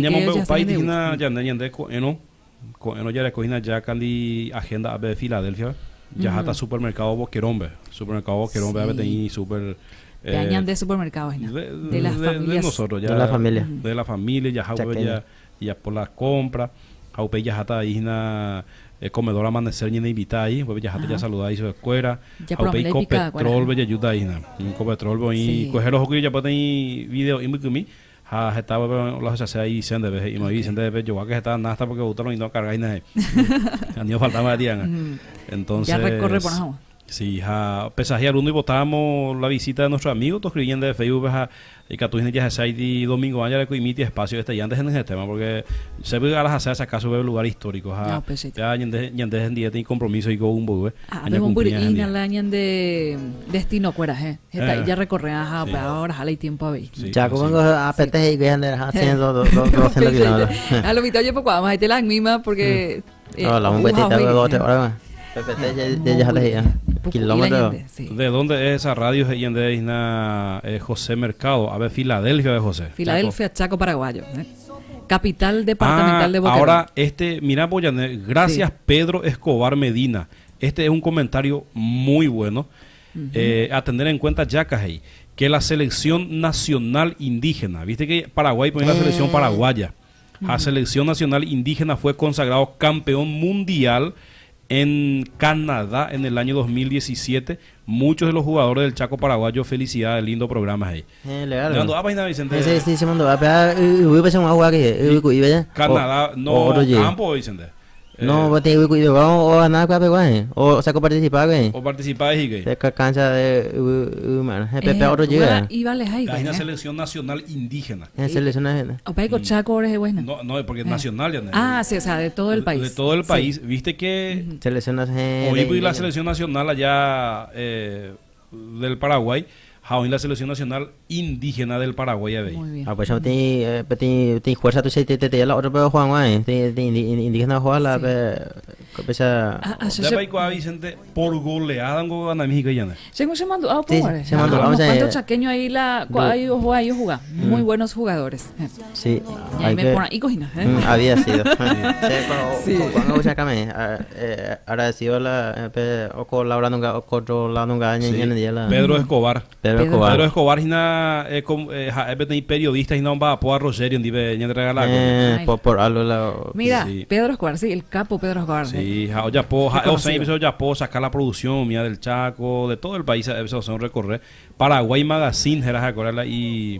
ya recogina ya kandi agenda de Filadelfia. Ya hasta supermercado Boquerón, supermercado Boquerón, ve a super de de supermercados, de las familias. De nosotros, ya de la familia. De la familia, ya ya ya por las compras, jaupe ya hasta ahí na comedor amanecer ni invita ahí, pues ya hasta ya saludar ahí su escuela, jaupe Ecopetrol ve ayuda ahí na, Ecopetrol y coger los ojos ya pueden video y muy Ja, estaba los hace ahí Vicente y me Vicente de yo que está nasta porque gusta y no carga y nada. A ni faltaba día. Entonces ya recorre por agua. Sí, ha pesaje alumno y votábamos la visita de nuestro amigo, to escribí de Facebook ha ikatu hína jahecha domingo año le imiti espacio este y antes en ese tema porque se ve a las hacer acaso ve lugar histórico ha No, pues sí. ya ñande ñande en día tiene compromiso y go un bobe. Ah, pero un burina la ñande destino cuera, eh. Esta ya recorre, ajá, Sí. pero ahora jala y tiempo a ver. Sí, Chaco así. vengo a PT y que andar haciendo 200 kilómetros. A lo mitad yo poco vamos a la misma porque No, la un uja, huetita oye, dos tres horas. PPT ya ya ya kilómetros. Sí. ¿De dónde es esa radio? Y en Isna José Mercado, a ver Filadelfia de José. Filadelfia, Chaco, Paraguayo. eh. Capital departamental Ah, de Boquerón. Ahora, mira, Boyané, gracias Sí. Pedro Escobar Medina. Este es un comentario muy bueno. A tener en cuenta, Yacajey, que la selección nacional indígena, viste que Paraguay pone la selección paraguaya. La selección nacional indígena fue consagrado campeón mundial en Canadá en el año 2017. Muchos de los jugadores del Chaco paraguayo, felicidades, lindo programa ahí. Legal. Le mando a página, Vicente. Sí, sí, se mandó. A pegar, uy, pues un agua que, uy, uy, Canadá, no, campo, Vicente. No, pues te uy, vamos o ganar cuál, o saco participar, güey. O participar y que Se cancha de uy, man, PP otro llega. Y vale, ahí, Hay una selección nacional indígena. En selección nacional. O pego Chaco es buena. No, no, porque es nacional ya. no. Ah, sí, o sea, de todo el país. De todo el Sí. país. Viste que Selección nacional. hoy pues, la selección nacional allá del Paraguay, hoy la selección nacional indígena del Paraguay ya veis. Muy bien. Ah, pues yo te te fuerza tu se te te la otro pero Juan güey, te te indígena juega la pe pesa Ah, ah, Ya pa' igual, Vicente, por goleada en gana México ya no. Se se mandó, ah, Sí, pues, se mandó, ah, vamos unos a- cuantos chaqueños ahí la ahí ojo ahí jugar. Muy buenos jugadores. Sí, Y ahí hay me que pone y cojina, ¿eh? Había sido. Sí, Sí. con con sácame. Agradecido la pe o colaborando nunca o controlando nunca Sí. ni la Pedro Escobar. Pedro Pedro Escobar. Pedro Escobar hina periodista hina un va a Rogerio ndive ña regala. Por algo la Mira, Sí. Pedro Escobar, sí, el capo Pedro Escobar. Sí, ja, o ya po, ja, Qué o sea, conocido. eso ya po sacar la producción mía del Chaco, de todo el país, eso son recorrer. Paraguay Magazine, era acordarla y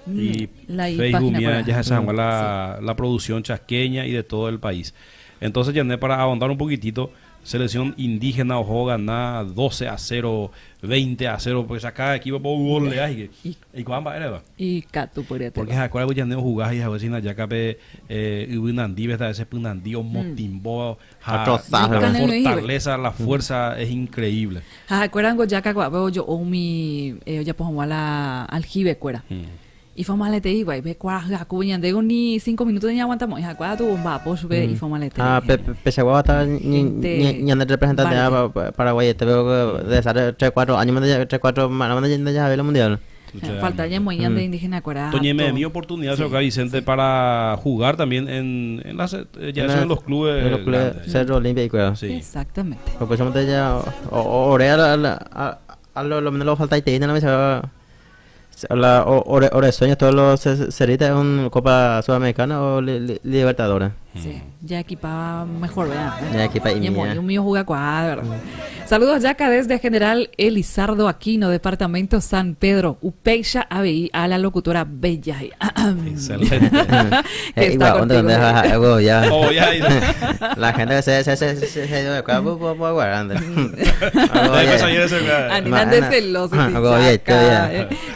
y La y Facebook página mía, por ahí. ya se llama la producción chasqueña y de todo el país. Entonces, Yané, para ahondar un poquitito, selección indígena ojo ganar 12-0, 20-0, pues acá equipo por golear y y cuán va era. Y Catu podría Porque se acuerda que ya jugás y a veces ya cabe Ubinandí, ¿verdad? Ese Punandí o Motimbo, ja, Atrozado. la fortaleza, la fuerza es increíble. Ah, acuerdan go ya cagua, yo o mi ya pues la aljibe cuera. Y fue mal te igual, ve cuá ja ñandego ni 5 minutos ni aguantamos. Y ja tu bomba, pues ve y fue mal te. Ah, pe se guava ni ni ni representante de Paraguay, te veo de estar 3 4 años más de 3 4 más de ya ver el mundial. Falta ya muy de indígena cuera. Toñe, me mi oportunidad, sí, Vicente, para jugar también en las ya en los clubes. En los clubes Cerro Olimpia y cuidado. Sí. Exactamente. Pues somos ya o a a lo menos falta y te no me se la ore sueños todos los ceritas es un Copa Sudamericana o Libertadores. Sí, ya equipaba mejor, ¿verdad? Ya equipa y mía. Un mío juega cuadro. Saludos Yaca desde General Elizardo Aquino, Departamento San Pedro, Upexa ABI, a la locutora Bella. Excelente. Que está contigo. Ya. Oh, ya. La gente que se se se se se de acá po guardando. Animando celoso.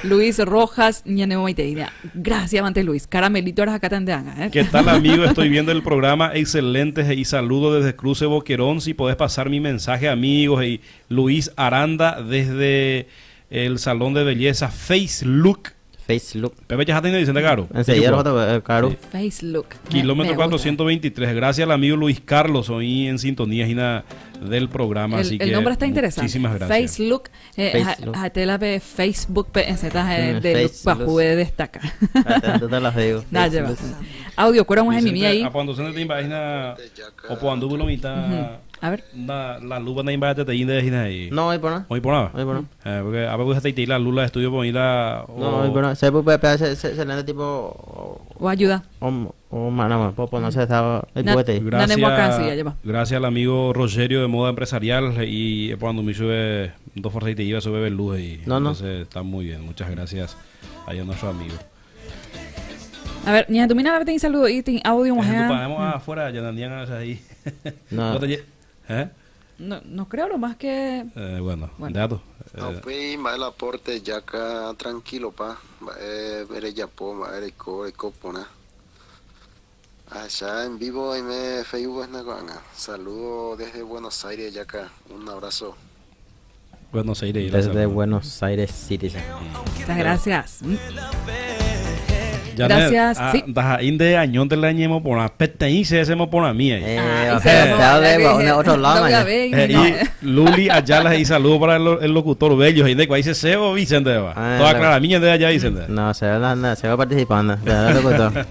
Luis Rojas, Ñanemoiteina. Gracias, Amante Luis. Caramelito Arajacatandeanga. ¿Qué tal, amigo? Estoy viendo el programa excelente y saludo desde Cruce Boquerón. Si podés pasar mi mensaje, amigos. Y Luis Aranda desde el Salón de Belleza Facebook. Facebook. Pepe ya tiene diciendo Caro. Enseguida, Caro. Sí. Facebook. Kilómetro 423. Gracias al amigo Luis Carlos, hoy en sintonía Gina, del programa. El, así el que nombre está interesante. Muchísimas gracias. Facebook. Facebook. Z de Lupajuve destaca. Audio, cuero un mi ahí. A cuando se te imagina o cuando lo mitad. A ver. La lupa na imba te inde de ahí. No, hoy por nada. Hoy por nada. Hoy por nada. Porque a veces te la lula de estudio por la No, hoy por nada. Se puede se se tipo o ayuda. O mano, popo no se estaba el Gracias. Gracias al amigo Rogerio de Moda Empresarial y cuando me sube dos fuerzas y te iba sube luz y no, no. Entonces está muy bien. Muchas gracias a nuestro amigo. A ver, ña, tu mina te saludo y te audio más. Podemos afuera, ya andan ahí. No. ¿Eh? No, no creo lo más que... Bueno, bueno. Dato. Upéi mba'e el aporte Jaka tranquilo pa mba'e rejapo mba'e reiko reiko porã ahecha en vivo aime Facebook hína ko'ág̃a saludo desde Buenos Aires Jaka un abrazo. Buenos Aires. Desde Buenos Aires City. Muchas gracias. Gracias. Ah, sí. Ndaha'éi añónte la ñemoporã, peteĩ che chemoporãmi ahí. Ah, otro lado, Luli Ayala y saludo para el locutor bello. Y de cuál dice Sebo Vicente va. Toda clara mía de allá Vicente. No, se va, se va participando. locutor.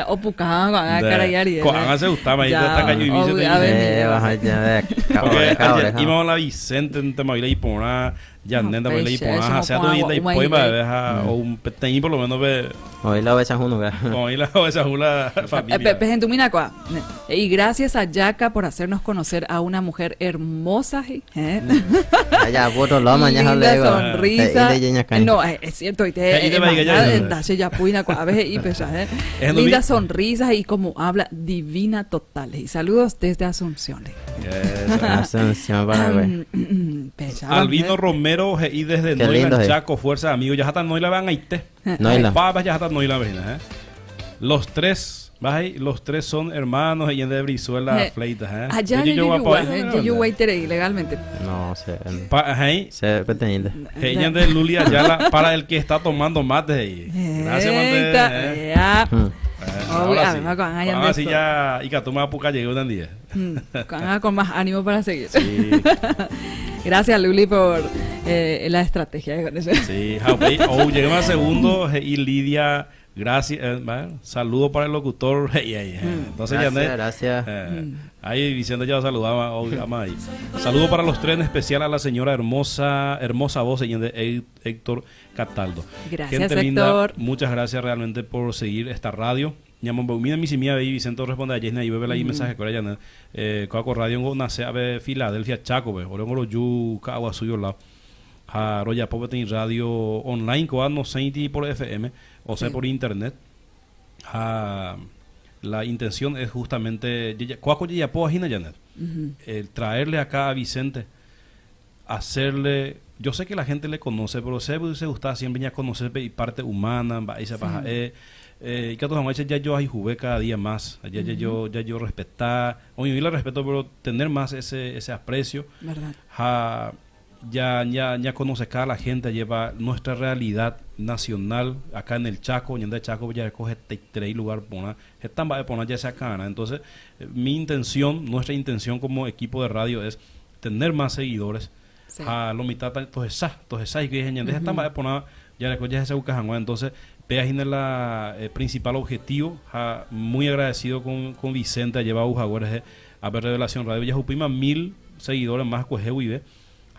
O pucanga, cara y Coanga se gustaba ahí está caño y Vicente. Porque ayer íbamos a la Vicente en Temaguila y porá. Ya nenda pues le iporã, sea tu vida y poema deja o un peteĩ por lo menos ve. Hoy la oveja uno, Hoy la oveja la familia. Y gracias a Yaka por hacernos conocer a una mujer hermosa, ¿eh? Allá por lo mañana le sonrisa. No, es cierto, y te linda sonrisa y como habla divina total. Y saludos desde Asunción. Asunción Paraguay. Albino Romero y desde Noila, Chaco, fuerza amigos. Ya hasta Noila van a irte. Noila. Papas ya hasta Noila ven, ¿eh? Los tres, ¿vas ahí? Los tres son hermanos y en de Brizuela fleitas, ¿eh? Allá yo yo ilegalmente. No, se se pertenece. Ella de Luli Ayala para el que está tomando mate ahí. Gracias, mate. Ahora sí. Ahora sí ya y que toma puca llegó un día. Con más ánimo para seguir. Sí. Gracias, Luli, por la estrategia. Con eso. Sí, oh, llegamos al segundo y Lidia, gracias. Saludo para el locutor. Entonces, gracias, gracias. Ahí Vicente ya saludaba. Oh, ahí. Saludo para los tres, en especial a la señora hermosa, hermosa voz de Héctor Cataldo. Gracias, Gente linda, Héctor. Muchas gracias realmente por seguir esta radio. Mira mi simia y Vicente responde a Yesna y bebe la mensaje con ella Coaco Radio nace a Filadelfia Chaco be oro yu cagua suyo la ha roya pope radio online coa no senti por FM o sea por internet. Ha la intención es justamente Coaco ya po ajina Janet. El traerle acá a Vicente, hacerle, yo sé que la gente le conoce, pero se gusta siempre ya conocer y parte humana, va esa paja y que todos ya yo ahí jugué cada día más, ya, ya yo ya yo respetar, oye, yo le respeto, pero tener más ese aprecio. ¿Verdad? Ja, ya ya ya conoce cada la gente lleva nuestra realidad nacional acá en el Chaco, en el Chaco ya coge tres lugar pona, están va a ya se acá, entonces mi intención, nuestra intención como equipo de radio es tener más seguidores. Sí. A lo mitad entonces y que están va a poner ya le coge ese entonces Peajina la principal objetivo, ja, muy agradecido con Vicente, a llevar a ver Revelación Radio, ya jupima 1000 seguidores más coge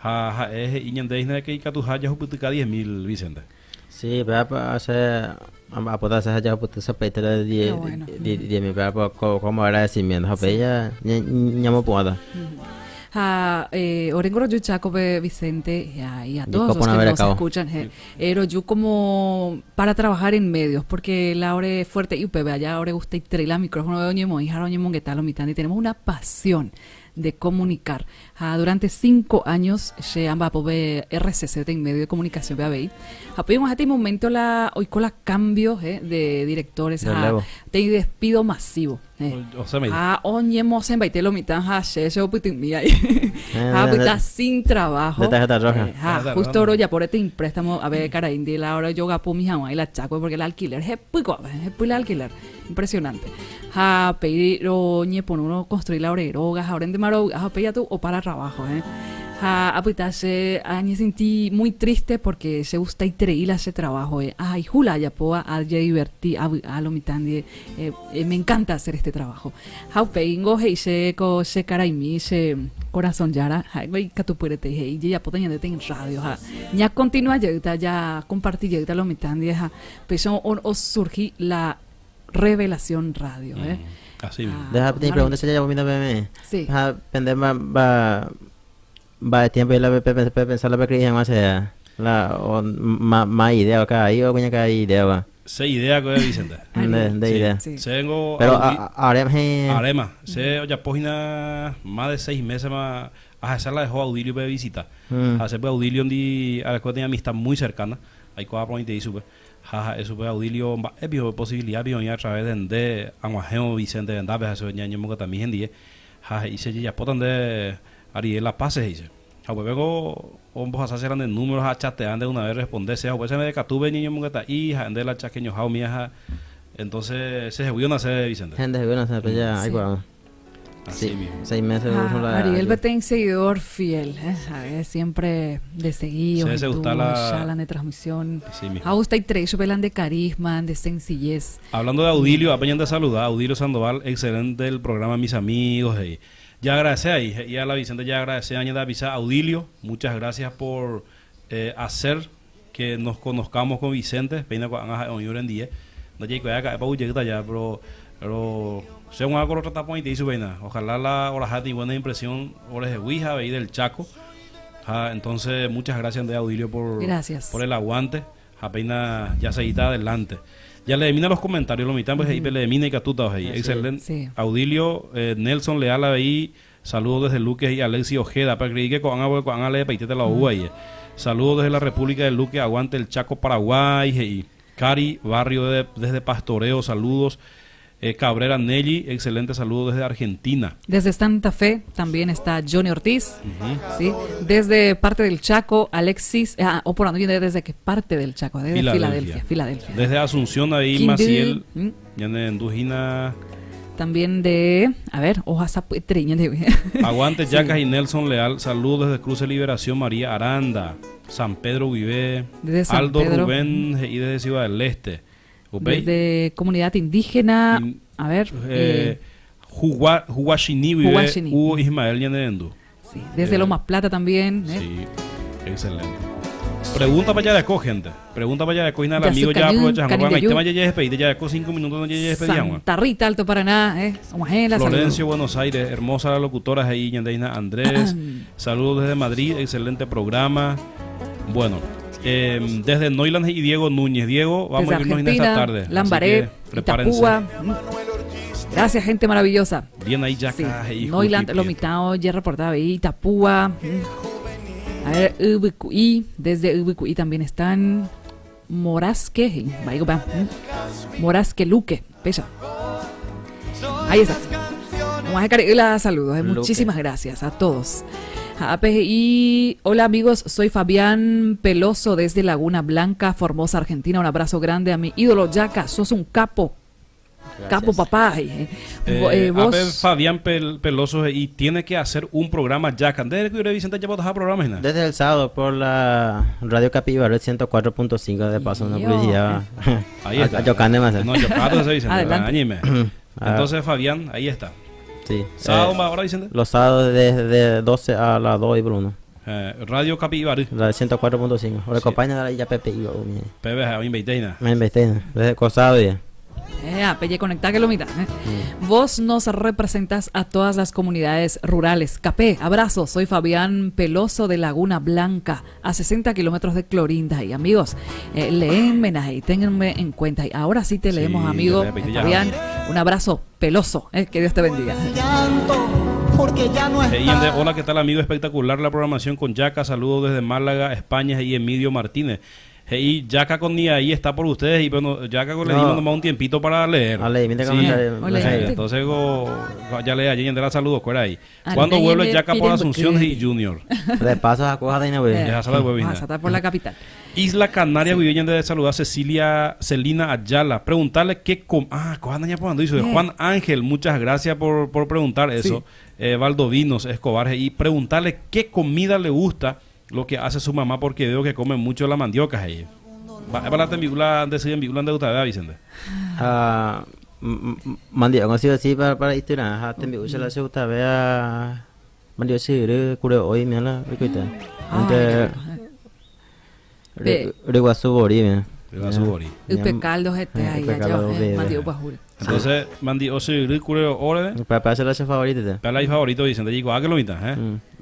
ja ja es iñande que ikatuja ya juputica 10.000 Vicente. Sí, pero hacer a poder hacer ya puta esa petra de 10.000 pero como agradecimiento, ja ya ñamo pueda. A Orengo yo Chaco Vicente y a todos los que nos escuchan, pero yo como para trabajar en medios, porque la hora fuerte y UPB allá ahora gusta y trae micrófono de oñemo y jaro monguetalo mitad y tenemos una pasión de comunicar. Durante 5 años se amba RCC en medio de comunicación BABI. Apoyamos a este momento la hoy con la cambio de directores a te despido masivo. O sea, me oñemo se baitelo mitad ja she she oputin ahí. Ja sin trabajo. Justo oro ya por este préstamo a ver cara indi la hora yo gapo mi y la chaco porque el alquiler es pico, es el alquiler. Impresionante. Ja pedir oñe por uno construir la oreroga, ja de maro, ja pedir tu o para trabajo, Ja apuitase añe sentí muy triste porque se gusta y treíla ese trabajo, Ay, jula ya poa a divertir a lo mitandi, me encanta hacer este trabajo. Ja peingo he ko se cara y mi se corazón yara, ja güey catupurete he ya poteña de en radio, ja. Ya continúa ya ya compartí ya lo mitandi, ja. Pero o surgí la Revelación Radio, Así mismo. Deja te pregunta si ya voy a Sí. Ja pende va va tiempo y la pensar la pequeña más sea la o más idea acá ahí o coña que hay idea va. Se idea ko Vicente. Nde idea. Sí. Se vengo Pero arema Arema, se ojapo hína más de 6 meses ma ahasa la dejó Audilio pe visita. Ha pe Audilio ndi areko tenía amistad muy cercana. Aikuaa porãitei chupe. Ha ha'e chupe Audilio mba'e piko posibilidad piko oĩ a través de nde ag̃uahẽvo Vicente rendápe ha che ñañemongotami hendie. Ha he'i che jejapóta nde Ariel La Paz he'i che. Ha upépe ko ombohasa che la nde número ha achatea nde una vez responde che ha upéicha mbeguekatúpe ñañomongeta'i ha'e nde la chakeñoha umía ha entonces chehegui onase Vicente. Hendehegui onase pe ja aikuaáma. Así Sí, mismo. 6 meses Ah, uso la Ariel peteĩ seguidor fiel, eh, ¿sabes? Siempre de seguido, Sí, se gusta la- charla de transmisión. Así mismo. A gusta y trecho, pelan de carisma, de sencillez. Hablando de Audilio, apenas te saludar, Audilio Sandoval, excelente el programa Mis Amigos. Ya agradece ahí, y a la Vicente ya agradece a Avisa Audilio, muchas gracias por hacer que nos conozcamos con Vicente. Peina con Anja Oñur en día. No llego acá, pa huyeta ya, pero según algo lo trata por ahí, peina. Ojalá la orajati buena impresión, ores de Ouija, veí del Chaco. Ja, entonces, muchas gracias, Andrea Audilio, Gracias. por el aguante. Apenas ya seguita adelante. Ya le mina los comentarios, lo mitad, pues ahí le mina y catuta, ahí. Excelente. Sí. Audilio, Nelson Leal ahí, saludos desde Luque y Alexis Ojeda, para creí que con agua con ale paitete la uva ahí. Saludos desde la República de Luque, aguante el Chaco Paraguay y Cari Barrio desde Pastoreo, saludos. Cabrera Nelly, excelente saludo desde Argentina. Desde Santa Fe también está Johnny Ortiz, ¿sí? Desde parte del Chaco, Alexis, o por ahí, desde qué parte del Chaco, desde Filadelfia, Filadelfia. Desde Asunción ahí Quindú, Maciel, Ñane Endujina. También de, a ver, hoja triña de Aguante Yacas y Nelson Leal, saludos desde Cruce Liberación María Aranda, San Pedro Vivé, Desde San Aldo Pedro. Rubén y desde Ciudad del Este. ¿Upey? Desde comunidad indígena, a ver, Huachini vive Huachini. Hugo Ismael Ñanendu. sí, desde Lomas Plata también. Sí, excelente. Pregunta para allá de acá, gente. Pregunta para allá de acá, el amigo ya Yazucayú, aprovecha. Juan, ahí Canindeyú. tema ya ya despediste, ya de 5 minutos no ya ya despedí, Juan. Santa Rita, Alto Paraná, somos Gela, saludos. Florencio, Buenos Aires, hermosa la locutora ahí, Ñandeina Andrés. Saludos desde Madrid, excelente programa. Bueno, desde Neuland y Diego Núñez. Diego, vamos Desde a irnos en esta Argentina, tarde. Así Lambaré, que prepárense. Itapúa. Gracias, gente maravillosa. Bien ahí, ya Sí. acá, y Neuland, Juti lo Prieto. mitad, ya reportaba ahí, Itapúa. A ver, Ubicuí, desde Ubicuí también están Morasque, Morasque Luque, pesa. Ahí está. Saludos, Luque. muchísimas gracias a todos. Y hola amigos, soy Fabián Peloso desde Laguna Blanca, Formosa, Argentina. Un abrazo grande a mi ídolo Yaca, sos un capo. Gracias. Capo papá. Vos Ape Fabián Peloso y tiene que hacer un programa Yaca. Desde que Vicente ya botó programas, ¿no? Desde el sábado por la Radio Capibara 104.5 de paso una Yo. publicidad. Ahí está. A Yocane más. No, Yocato se dice. Adelante. Añime. Ah. Entonces, Fabián, ahí está. Sí. Sábado, ahora Vicente. Los sábados desde 12 a las 2 y por 1. Radio Capibara. La 104.5. Ahora Sí. compañía de la IAPP y PBG, hoy inviteina. Me invité. Desde Cosado ya. Pelle conecta que lo mitad. Vos nos representás a todas las comunidades rurales. Capé, abrazo. Soy Fabián Peloso de Laguna Blanca, a 60 kilómetros de Clorinda. Y amigos, léenme ahí, ténganme en cuenta. Y ahora sí te Sí, leemos, amigo ya te ya. Fabián. Un abrazo peloso. Que Dios te bendiga. Llanto, porque ya no Y está. hola, ¿qué tal, amigo? Espectacular la programación con Yaca. Saludos desde Málaga, España y Emilio Martínez. Y Yaca con ni ahí está por ustedes. Y bueno, Yaca con le No. dimos nomás un tiempito para leer. A leer, mira Sí. comentario. Hola, Sí, gente. entonces ya le allí la saludos, ¿cuál ahí? Ah, ¿Cuándo nadie vuelve le Yaca por pide Asunción porque- y Junior? De paso a coja de Eh, Ya sabe, huevina. vas a estar por la capital. Isla Canaria, sí. de saludar a Cecilia Celina Ayala. Preguntarle qué com ah, ¿cuándo ya por hizo? De Juan Ángel, muchas gracias por preguntar eso. Valdovinos Escobar, y preguntarle qué comida le gusta lo que hace su mamá, porque veo que come mucho la mandioca ahí. Va, para la tembigula de en de gusta, ¿verdad, Vicente? Ah, mandio, consigo así para historia. Ajá, tembigula la se gusta vea. Mandio sí, cure hoy me la ricoita. Ay, Ante Riguazú bori, me. Riguazú bori. Upe caldo este ahí, allá, mandio pajure. Entonces, mandio sí, cure ore. Para hacer la favorita. Para la favorito Vicente, digo, ah que lo mitad, ¿eh?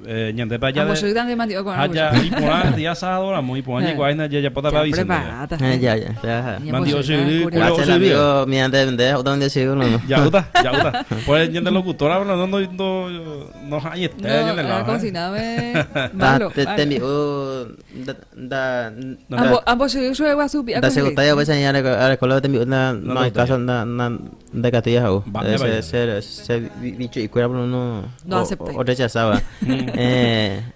Eh, ñandépa ja Ambochýta nde mandi'o ko'ã Ha ja iporã día sábado ramo iporã jaikuaa hína jajapótapa Ya Vicente. preparada. Eh, ya, ya, ya. Mandi'o chyry, Ñambochýta, culo Gracias, chyry. amigo. Mira, de de donde sigo, no. Ja'úta, ja'úta. Pues ñande locutora no no no no ha'añete No, ñande ah, lado. eh. cociname Ta malo. te te mi da da Ambo ambochyry chue guasu pi'a da se kuri. gustaría pues señalar al colegio te mi na No no hay te caso na na de Castilla o Vale, se vaya. se se bicho y cuera pero no No o- acepté. o rechazaba.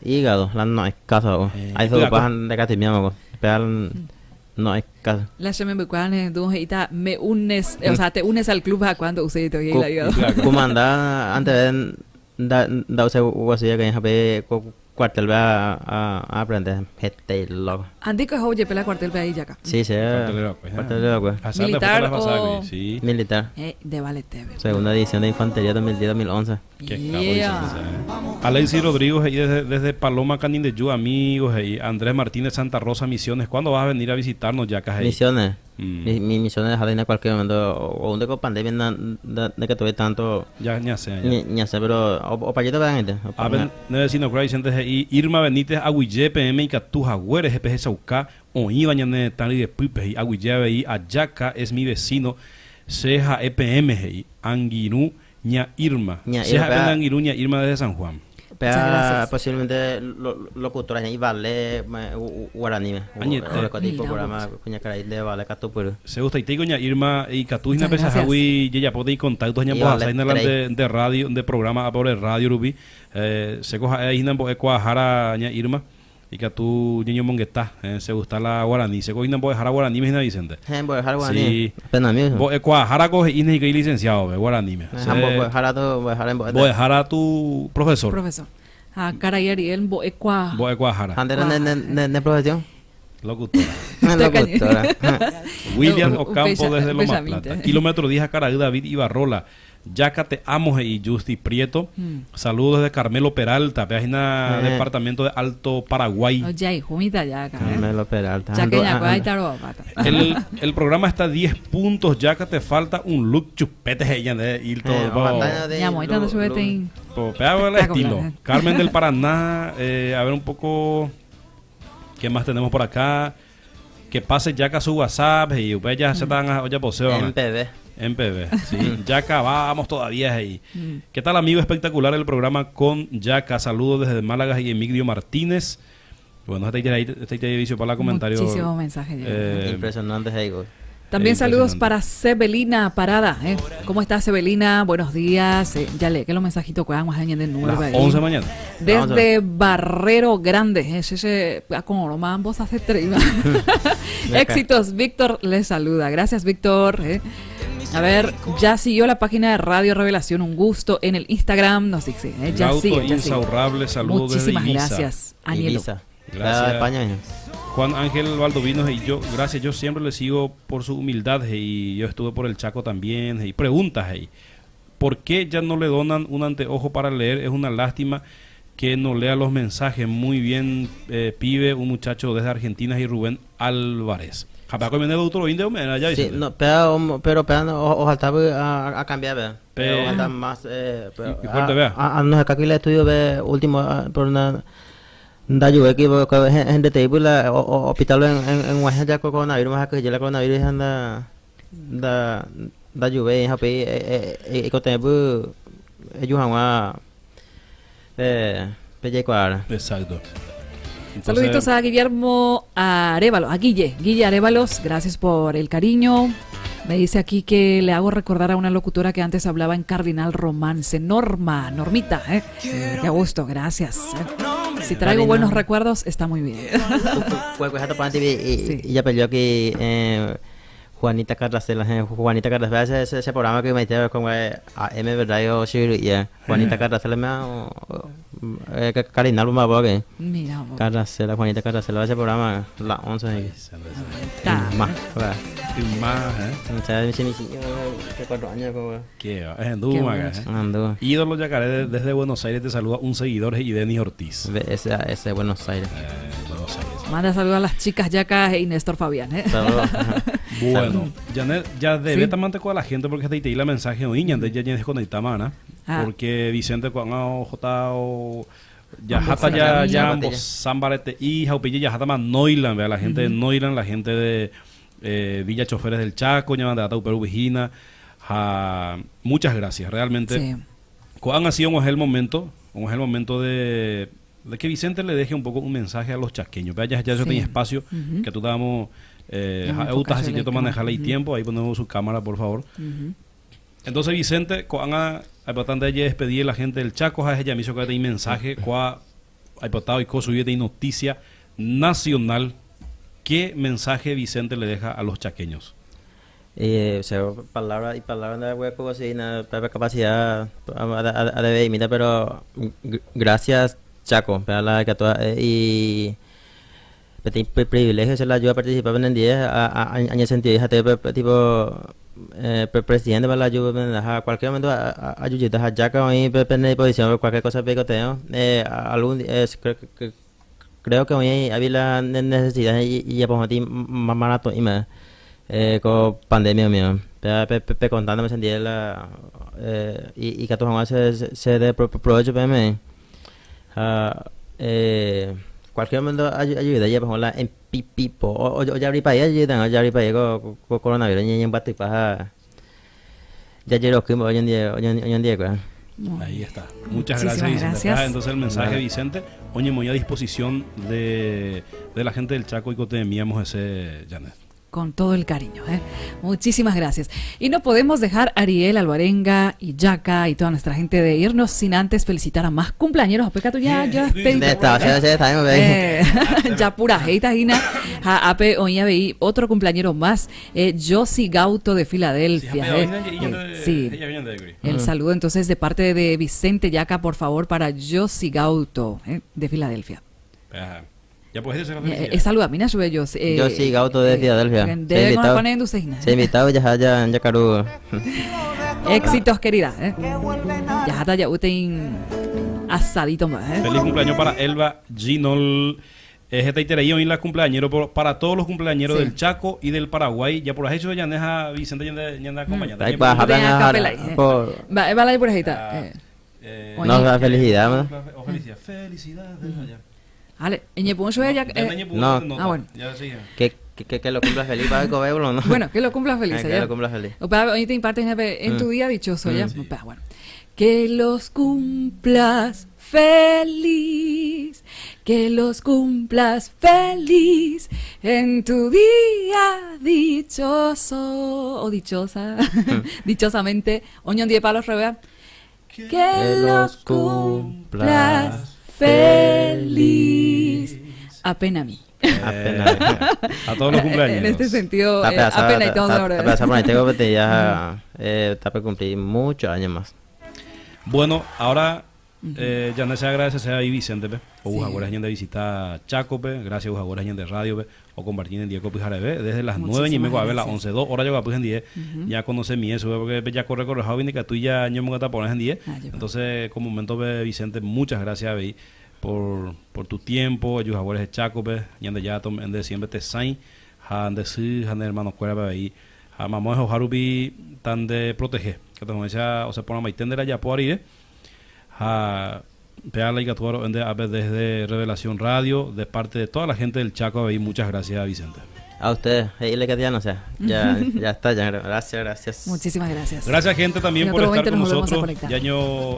Hígado, la no hay caso. Ahí se Cuidado. bajan de Castilla, pero no hay caso. La chemembecuane, du heita, me unes, o sea, te unes al club a cuando usted te oye la hígado. Claro. Kumanda antes de da da use guasilla que jape cuartel va a aprender gente loco. Andico es oye pela cuartel pe ahí ya acá. Sí, sí. Cuartel de Cuartel de pues. Asante, Militar fue la pasada, o- güey, Sí. Militar. De vale TV. Segunda edición de Infantería 2010-2011. Qué capo, Yeah. Vicente, eh. Alexis Rodríguez ahí desde Paloma Canindeyú, amigos ahí. Andrés Martínez Santa Rosa Misiones, ¿cuándo vas a venir a visitarnos ya, ahí? Misiones. Mi misiones de en cualquier momento. O un de con pandemia na- de que tuve tanto. Ya, ya sé, ya. Ni sé, pero. O payito vean gente. A ver, vecino Cray, Vicente ahí. Irma Benítez, Aguille, PM, Icatú, Jagüeres, GPG, Saucá, Oíba, Ñane, Tani de Pipe, y Aguille, BI, Ayaca, es mi vecino, Ceja, EPM, GI, Anguirú, Ña Irma. Ña Ceja, Irma. EPM, Anguirú, Ña Irma desde San Juan. Muchas gracias. Posiblemente locutora y vale guaraní. Añete. O tipo Mira, programa cuña caray de vale catupuru. Se gusta y te digo, Ña Irma, y Catú, y Muchas Pesajawi, gracias. Yeyapote y contactos, Ña Y Bojasaina, vale, la de, tres. de radio, de programa, a por el radio, Rubí. Se coja ahí, Nambo, Ecuajara, Ña Irma. Y Catú, Ñeño Monguetá, se gusta la guaraní. Se coge Nambo, Jara guaraní, me Vicente. Bo jara guaraní. Sí. Pena mío. Bo Ecuajara coge Inés y que licenciado, be, guaraní. me. Se- Bo jara tu, bo jara Bo dejar a tu profesor. Profesor. Ah, caray, Ariel, bo ecua. Bo Ecuajara. Ander ne ne ne profesión. Locutora. Locutora. William Un Ocampo desde un Loma pejamita. Plata. Kilómetro 10 a Caraí, David Ibarrola. Yaca te amo y Justi Prieto. Saludos desde Carmelo Peralta, página departamento de Alto Paraguay. Oye, jumita ya acá. Carmelo Peralta. Ya que Ando- ya ando- taro pata. El programa está a 10 puntos, Yaca te falta un look chupete ella de ir todo. Ojalá de Ya, moita no lu- subete lu- in. po, pega el Espectacular. estilo. Carmen del Paraná, a ver un poco qué más tenemos por acá. Que pase Yaca su WhatsApp y ustedes ya se están a olla poseo. MPB. MPB, sí. Yaca, vamos todavía ahí. ¿Qué tal, amigo? Espectacular el programa con Yaca. Saludos desde Málaga y Emilio Martínez. Bueno, este ahí, este ahí vicio para la comentario. Muchísimo mensaje llegó. Impresionante, Heigo. También saludos Impresionante. para Sebelina Parada. ¿Cómo estás, Sebelina? Buenos días. Ya le que los mensajitos que vamos a de nuevo. Las 11 de mañana. Desde Barrero Grande. Ese, con ambos hace tres. Éxitos. Víctor les saluda. Gracias, Víctor. A ver, ya siguió la página de Radio Revelación. Un gusto en el Instagram. Nos dice. Ya Lauto sigue, ya sigue. Insaurrable, saludos desde Muchísimas Ibiza. gracias, Anielo. Ibiza. Gracias. España, mijo. Juan Ángel Valdovinos y yo, gracias, yo siempre le sigo por su humildad y yo estuve por el Chaco también. Y preguntas, hey, ¿por qué ya no le donan un anteojo para leer? Es una lástima que no lea los mensajes. Muy bien, pibe, un muchacho desde Argentina y Rubén Álvarez. Japaco viene de otro indio, me ya Sí, Vicente. no, pero, pero, no, ojalá a cambiar, vea. Pero ojalá más, pero, Y fuerte, vea. A, no sé, aquí el estudio, ve, último, por una, da yo aquí, porque gente te digo, la, o, hospital en Oaxaca ya con coronavirus, más que ya la coronavirus anda, da yo ve, jape, con tiempo, ellos han a, pe, Exacto. Entonces, Saluditos a Guillermo Arévalo, a Guille Arévalos, gracias por el cariño. Me dice aquí que le hago recordar a una locutora que antes hablaba en Cardinal Romance, Norma, Normita, ¿eh? Qué gusto, gracias. Si traigo Cardinal. buenos recuerdos, está muy bien. Y ya peleó aquí Juanita Carrasela, Juanita Carrasela, ese programa que me hicieron con AM Radio Shiru, Juanita Carrasela me Cardinal me que Mira, vos. Carrasela, Juanita Carrasela, ese programa, la 11 Está. más, Y más, ¿eh? o sea, mi que 4 años como Qué va, es en Duma, bueno. ¿eh? Ando. Ídolo Yacaré desde Buenos Aires te saluda un seguidor y Denis Ortiz. Ese Buenos Aires. Buenos Aires. Manda saludos a las chicas Yaca y Néstor Fabián, ¿eh? Saludos. Bueno, Janet, ya debe Sí. también con la gente porque te la mensaje hoy, ya ya desconectamos, ¿no? Ah. Porque Vicente cuando J o Jahata ya ya mbosa mbarete'i ha upéi jajahátama Noiland, vea, la gente de Noiland, la gente de Villa Choferes del Chaco, ñamandeáta upérupi hína ha muchas gracias, realmente. Sí. Ko'ág̃a sí og̃uahẽ el momento, og̃uahẽ el momento de, de que Vicente le deje un poco un mensaje a los chaqueños. Vea, ya ya yo tenía espacio, que tú estábamos, Vamos a ha'e enfocar si sobre te la manejar cámara. el tiempo, ahí ponemos su cámara, por favor. Entonces, Vicente, ko'ág̃a aipota nde despedir la gente del Chaco, ha ejejami che peteĩ mensaje, kóa aipota oiko chugui peteĩ noticia nacional. ¿Qué mensaje Vicente le deja a los chaqueños? O sea, palabra y palabra de hueco así, na propia capacidad a de imita, pero gracias Chaco, para la que toda, y petit privilegio se la ayuda a participar en el día a en sentido hija te tipo presidente para la ayuda a cualquier momento a ayudar a Chaco y en disposición cualquier cosa picoteo algún es, creo que hoy había la necesidad y ya pues maratón y más con pandemia mío pe pe pe contándome sentí la y que tu se de provecho pe cualquier momento ayuda ya pues la en pipipo o ya abrí para allá ya abrí para allá con coronavirus y en bate paja ya llegó que hoy en día pues. Ahí está. Muchas Muchísimas gracias, Vicente. gracias. Ah, entonces el mensaje, Vicente, oye, muy a disposición de la gente del Chaco y cotemíamos ese, Janet. Con todo el cariño, ¿eh? Muchísimas gracias. Y no podemos dejar a Ariel Alvarenga y Yaca y toda nuestra gente de irnos sin antes felicitar a más cumpleañeros. Apeca tú ya, ya despedí. Está, ya, ya, está, ya, Ya pura jeita, Gina. Ja, ape, oña, veí, otro cumpleañero más, Josie Gauto de Filadelfia. Sí. El saludo entonces de parte de Vicente Yaca, por favor, para Josie Gauto, de Filadelfia. Ajá. Ya puedes decir la felicidad. Saluda, mira, sube yo. Yo sí, Gauto de Filadelfia. Debe Se con la Dulce, Se invitado ya ya ya caru. Éxitos, querida. Ya está, ya uten asadito más. Feliz cumpleaños para Elba Ginol. Esta hoy la cumpleañero para todos los cumpleañeros del Chaco y del Paraguay. Ya por ahí hecho ya deja Vicente ya anda acompañando. Ahí va, Va, va la por ahí está. No, la felicidad, ¿no? O felicidad. Felicidades. Ale, eñe puncho ya, No. Ah, bueno. Ya sigue. Que lo cumpla feliz para el cobeblo, ¿no? Bueno, que lo cumpla feliz. Que ya. lo cumpla feliz. O pa, hoy te impartes en tu día dichoso, ya. Sí. Pa, bueno. Que los cumplas feliz, que los cumplas feliz en tu día dichoso o dichosa, dichosamente. Oñón die palos revea. Que los cumplas feliz. Apenas a mí. Apenas. A todos los cumpleaños. En este sentido, apenas y todo ahora. Ya está por cumplir muchos años más. Bueno, ahora ya no se agradece a Vicente, pe. O sí. Agora de visita Chaco, pe. Gracias agora de radio, pe. O compartir en Diego Pijarebe desde las 9 y media a las 11, 2 horas llegó a en 10. Ya conoce mi eso, porque ya corre corre joven y que tú ya ño me pones en 10. Entonces, como momento pe, Vicente, muchas gracias be, por tu tiempo, ellos agora de Chaco, pe, ñande ya tom de siempre te sain, ja de sí, ja de hermano cuera pe ahí. Ja mamá es harupi tan de proteger. Que te o sea, pone maitendera ya por ahí, ja Peala y Gatuaro desde Revelación Radio, de parte de toda la gente del Chaco, y muchas gracias, Vicente. A ustedes, le ya no sé, ya, ya está, ya, gracias, gracias. Muchísimas gracias. Gracias, gente, también por estar con nosotros. Ya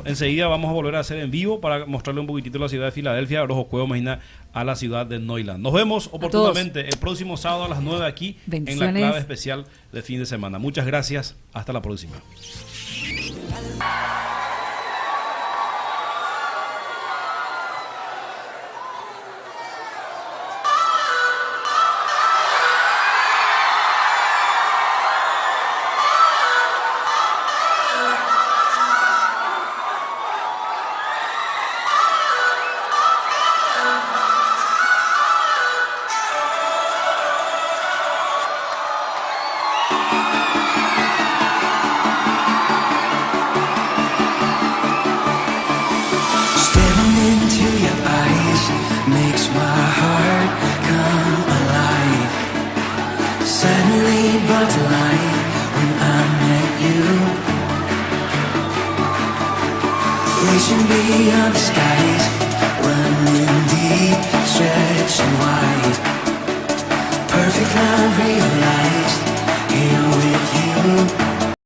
enseguida vamos a volver a hacer en vivo para mostrarle un poquitito la ciudad de Filadelfia, los juegos imagina a la ciudad de Neuland. Nos vemos oportunamente el próximo sábado a las 9 aquí en la clave especial de fin de semana. Muchas gracias, hasta la próxima. Staring into your eyes makes my heart come alive. Suddenly brought to life when I met you. Reaching beyond the skies. Running deep, stretching wide. Perfect line realized.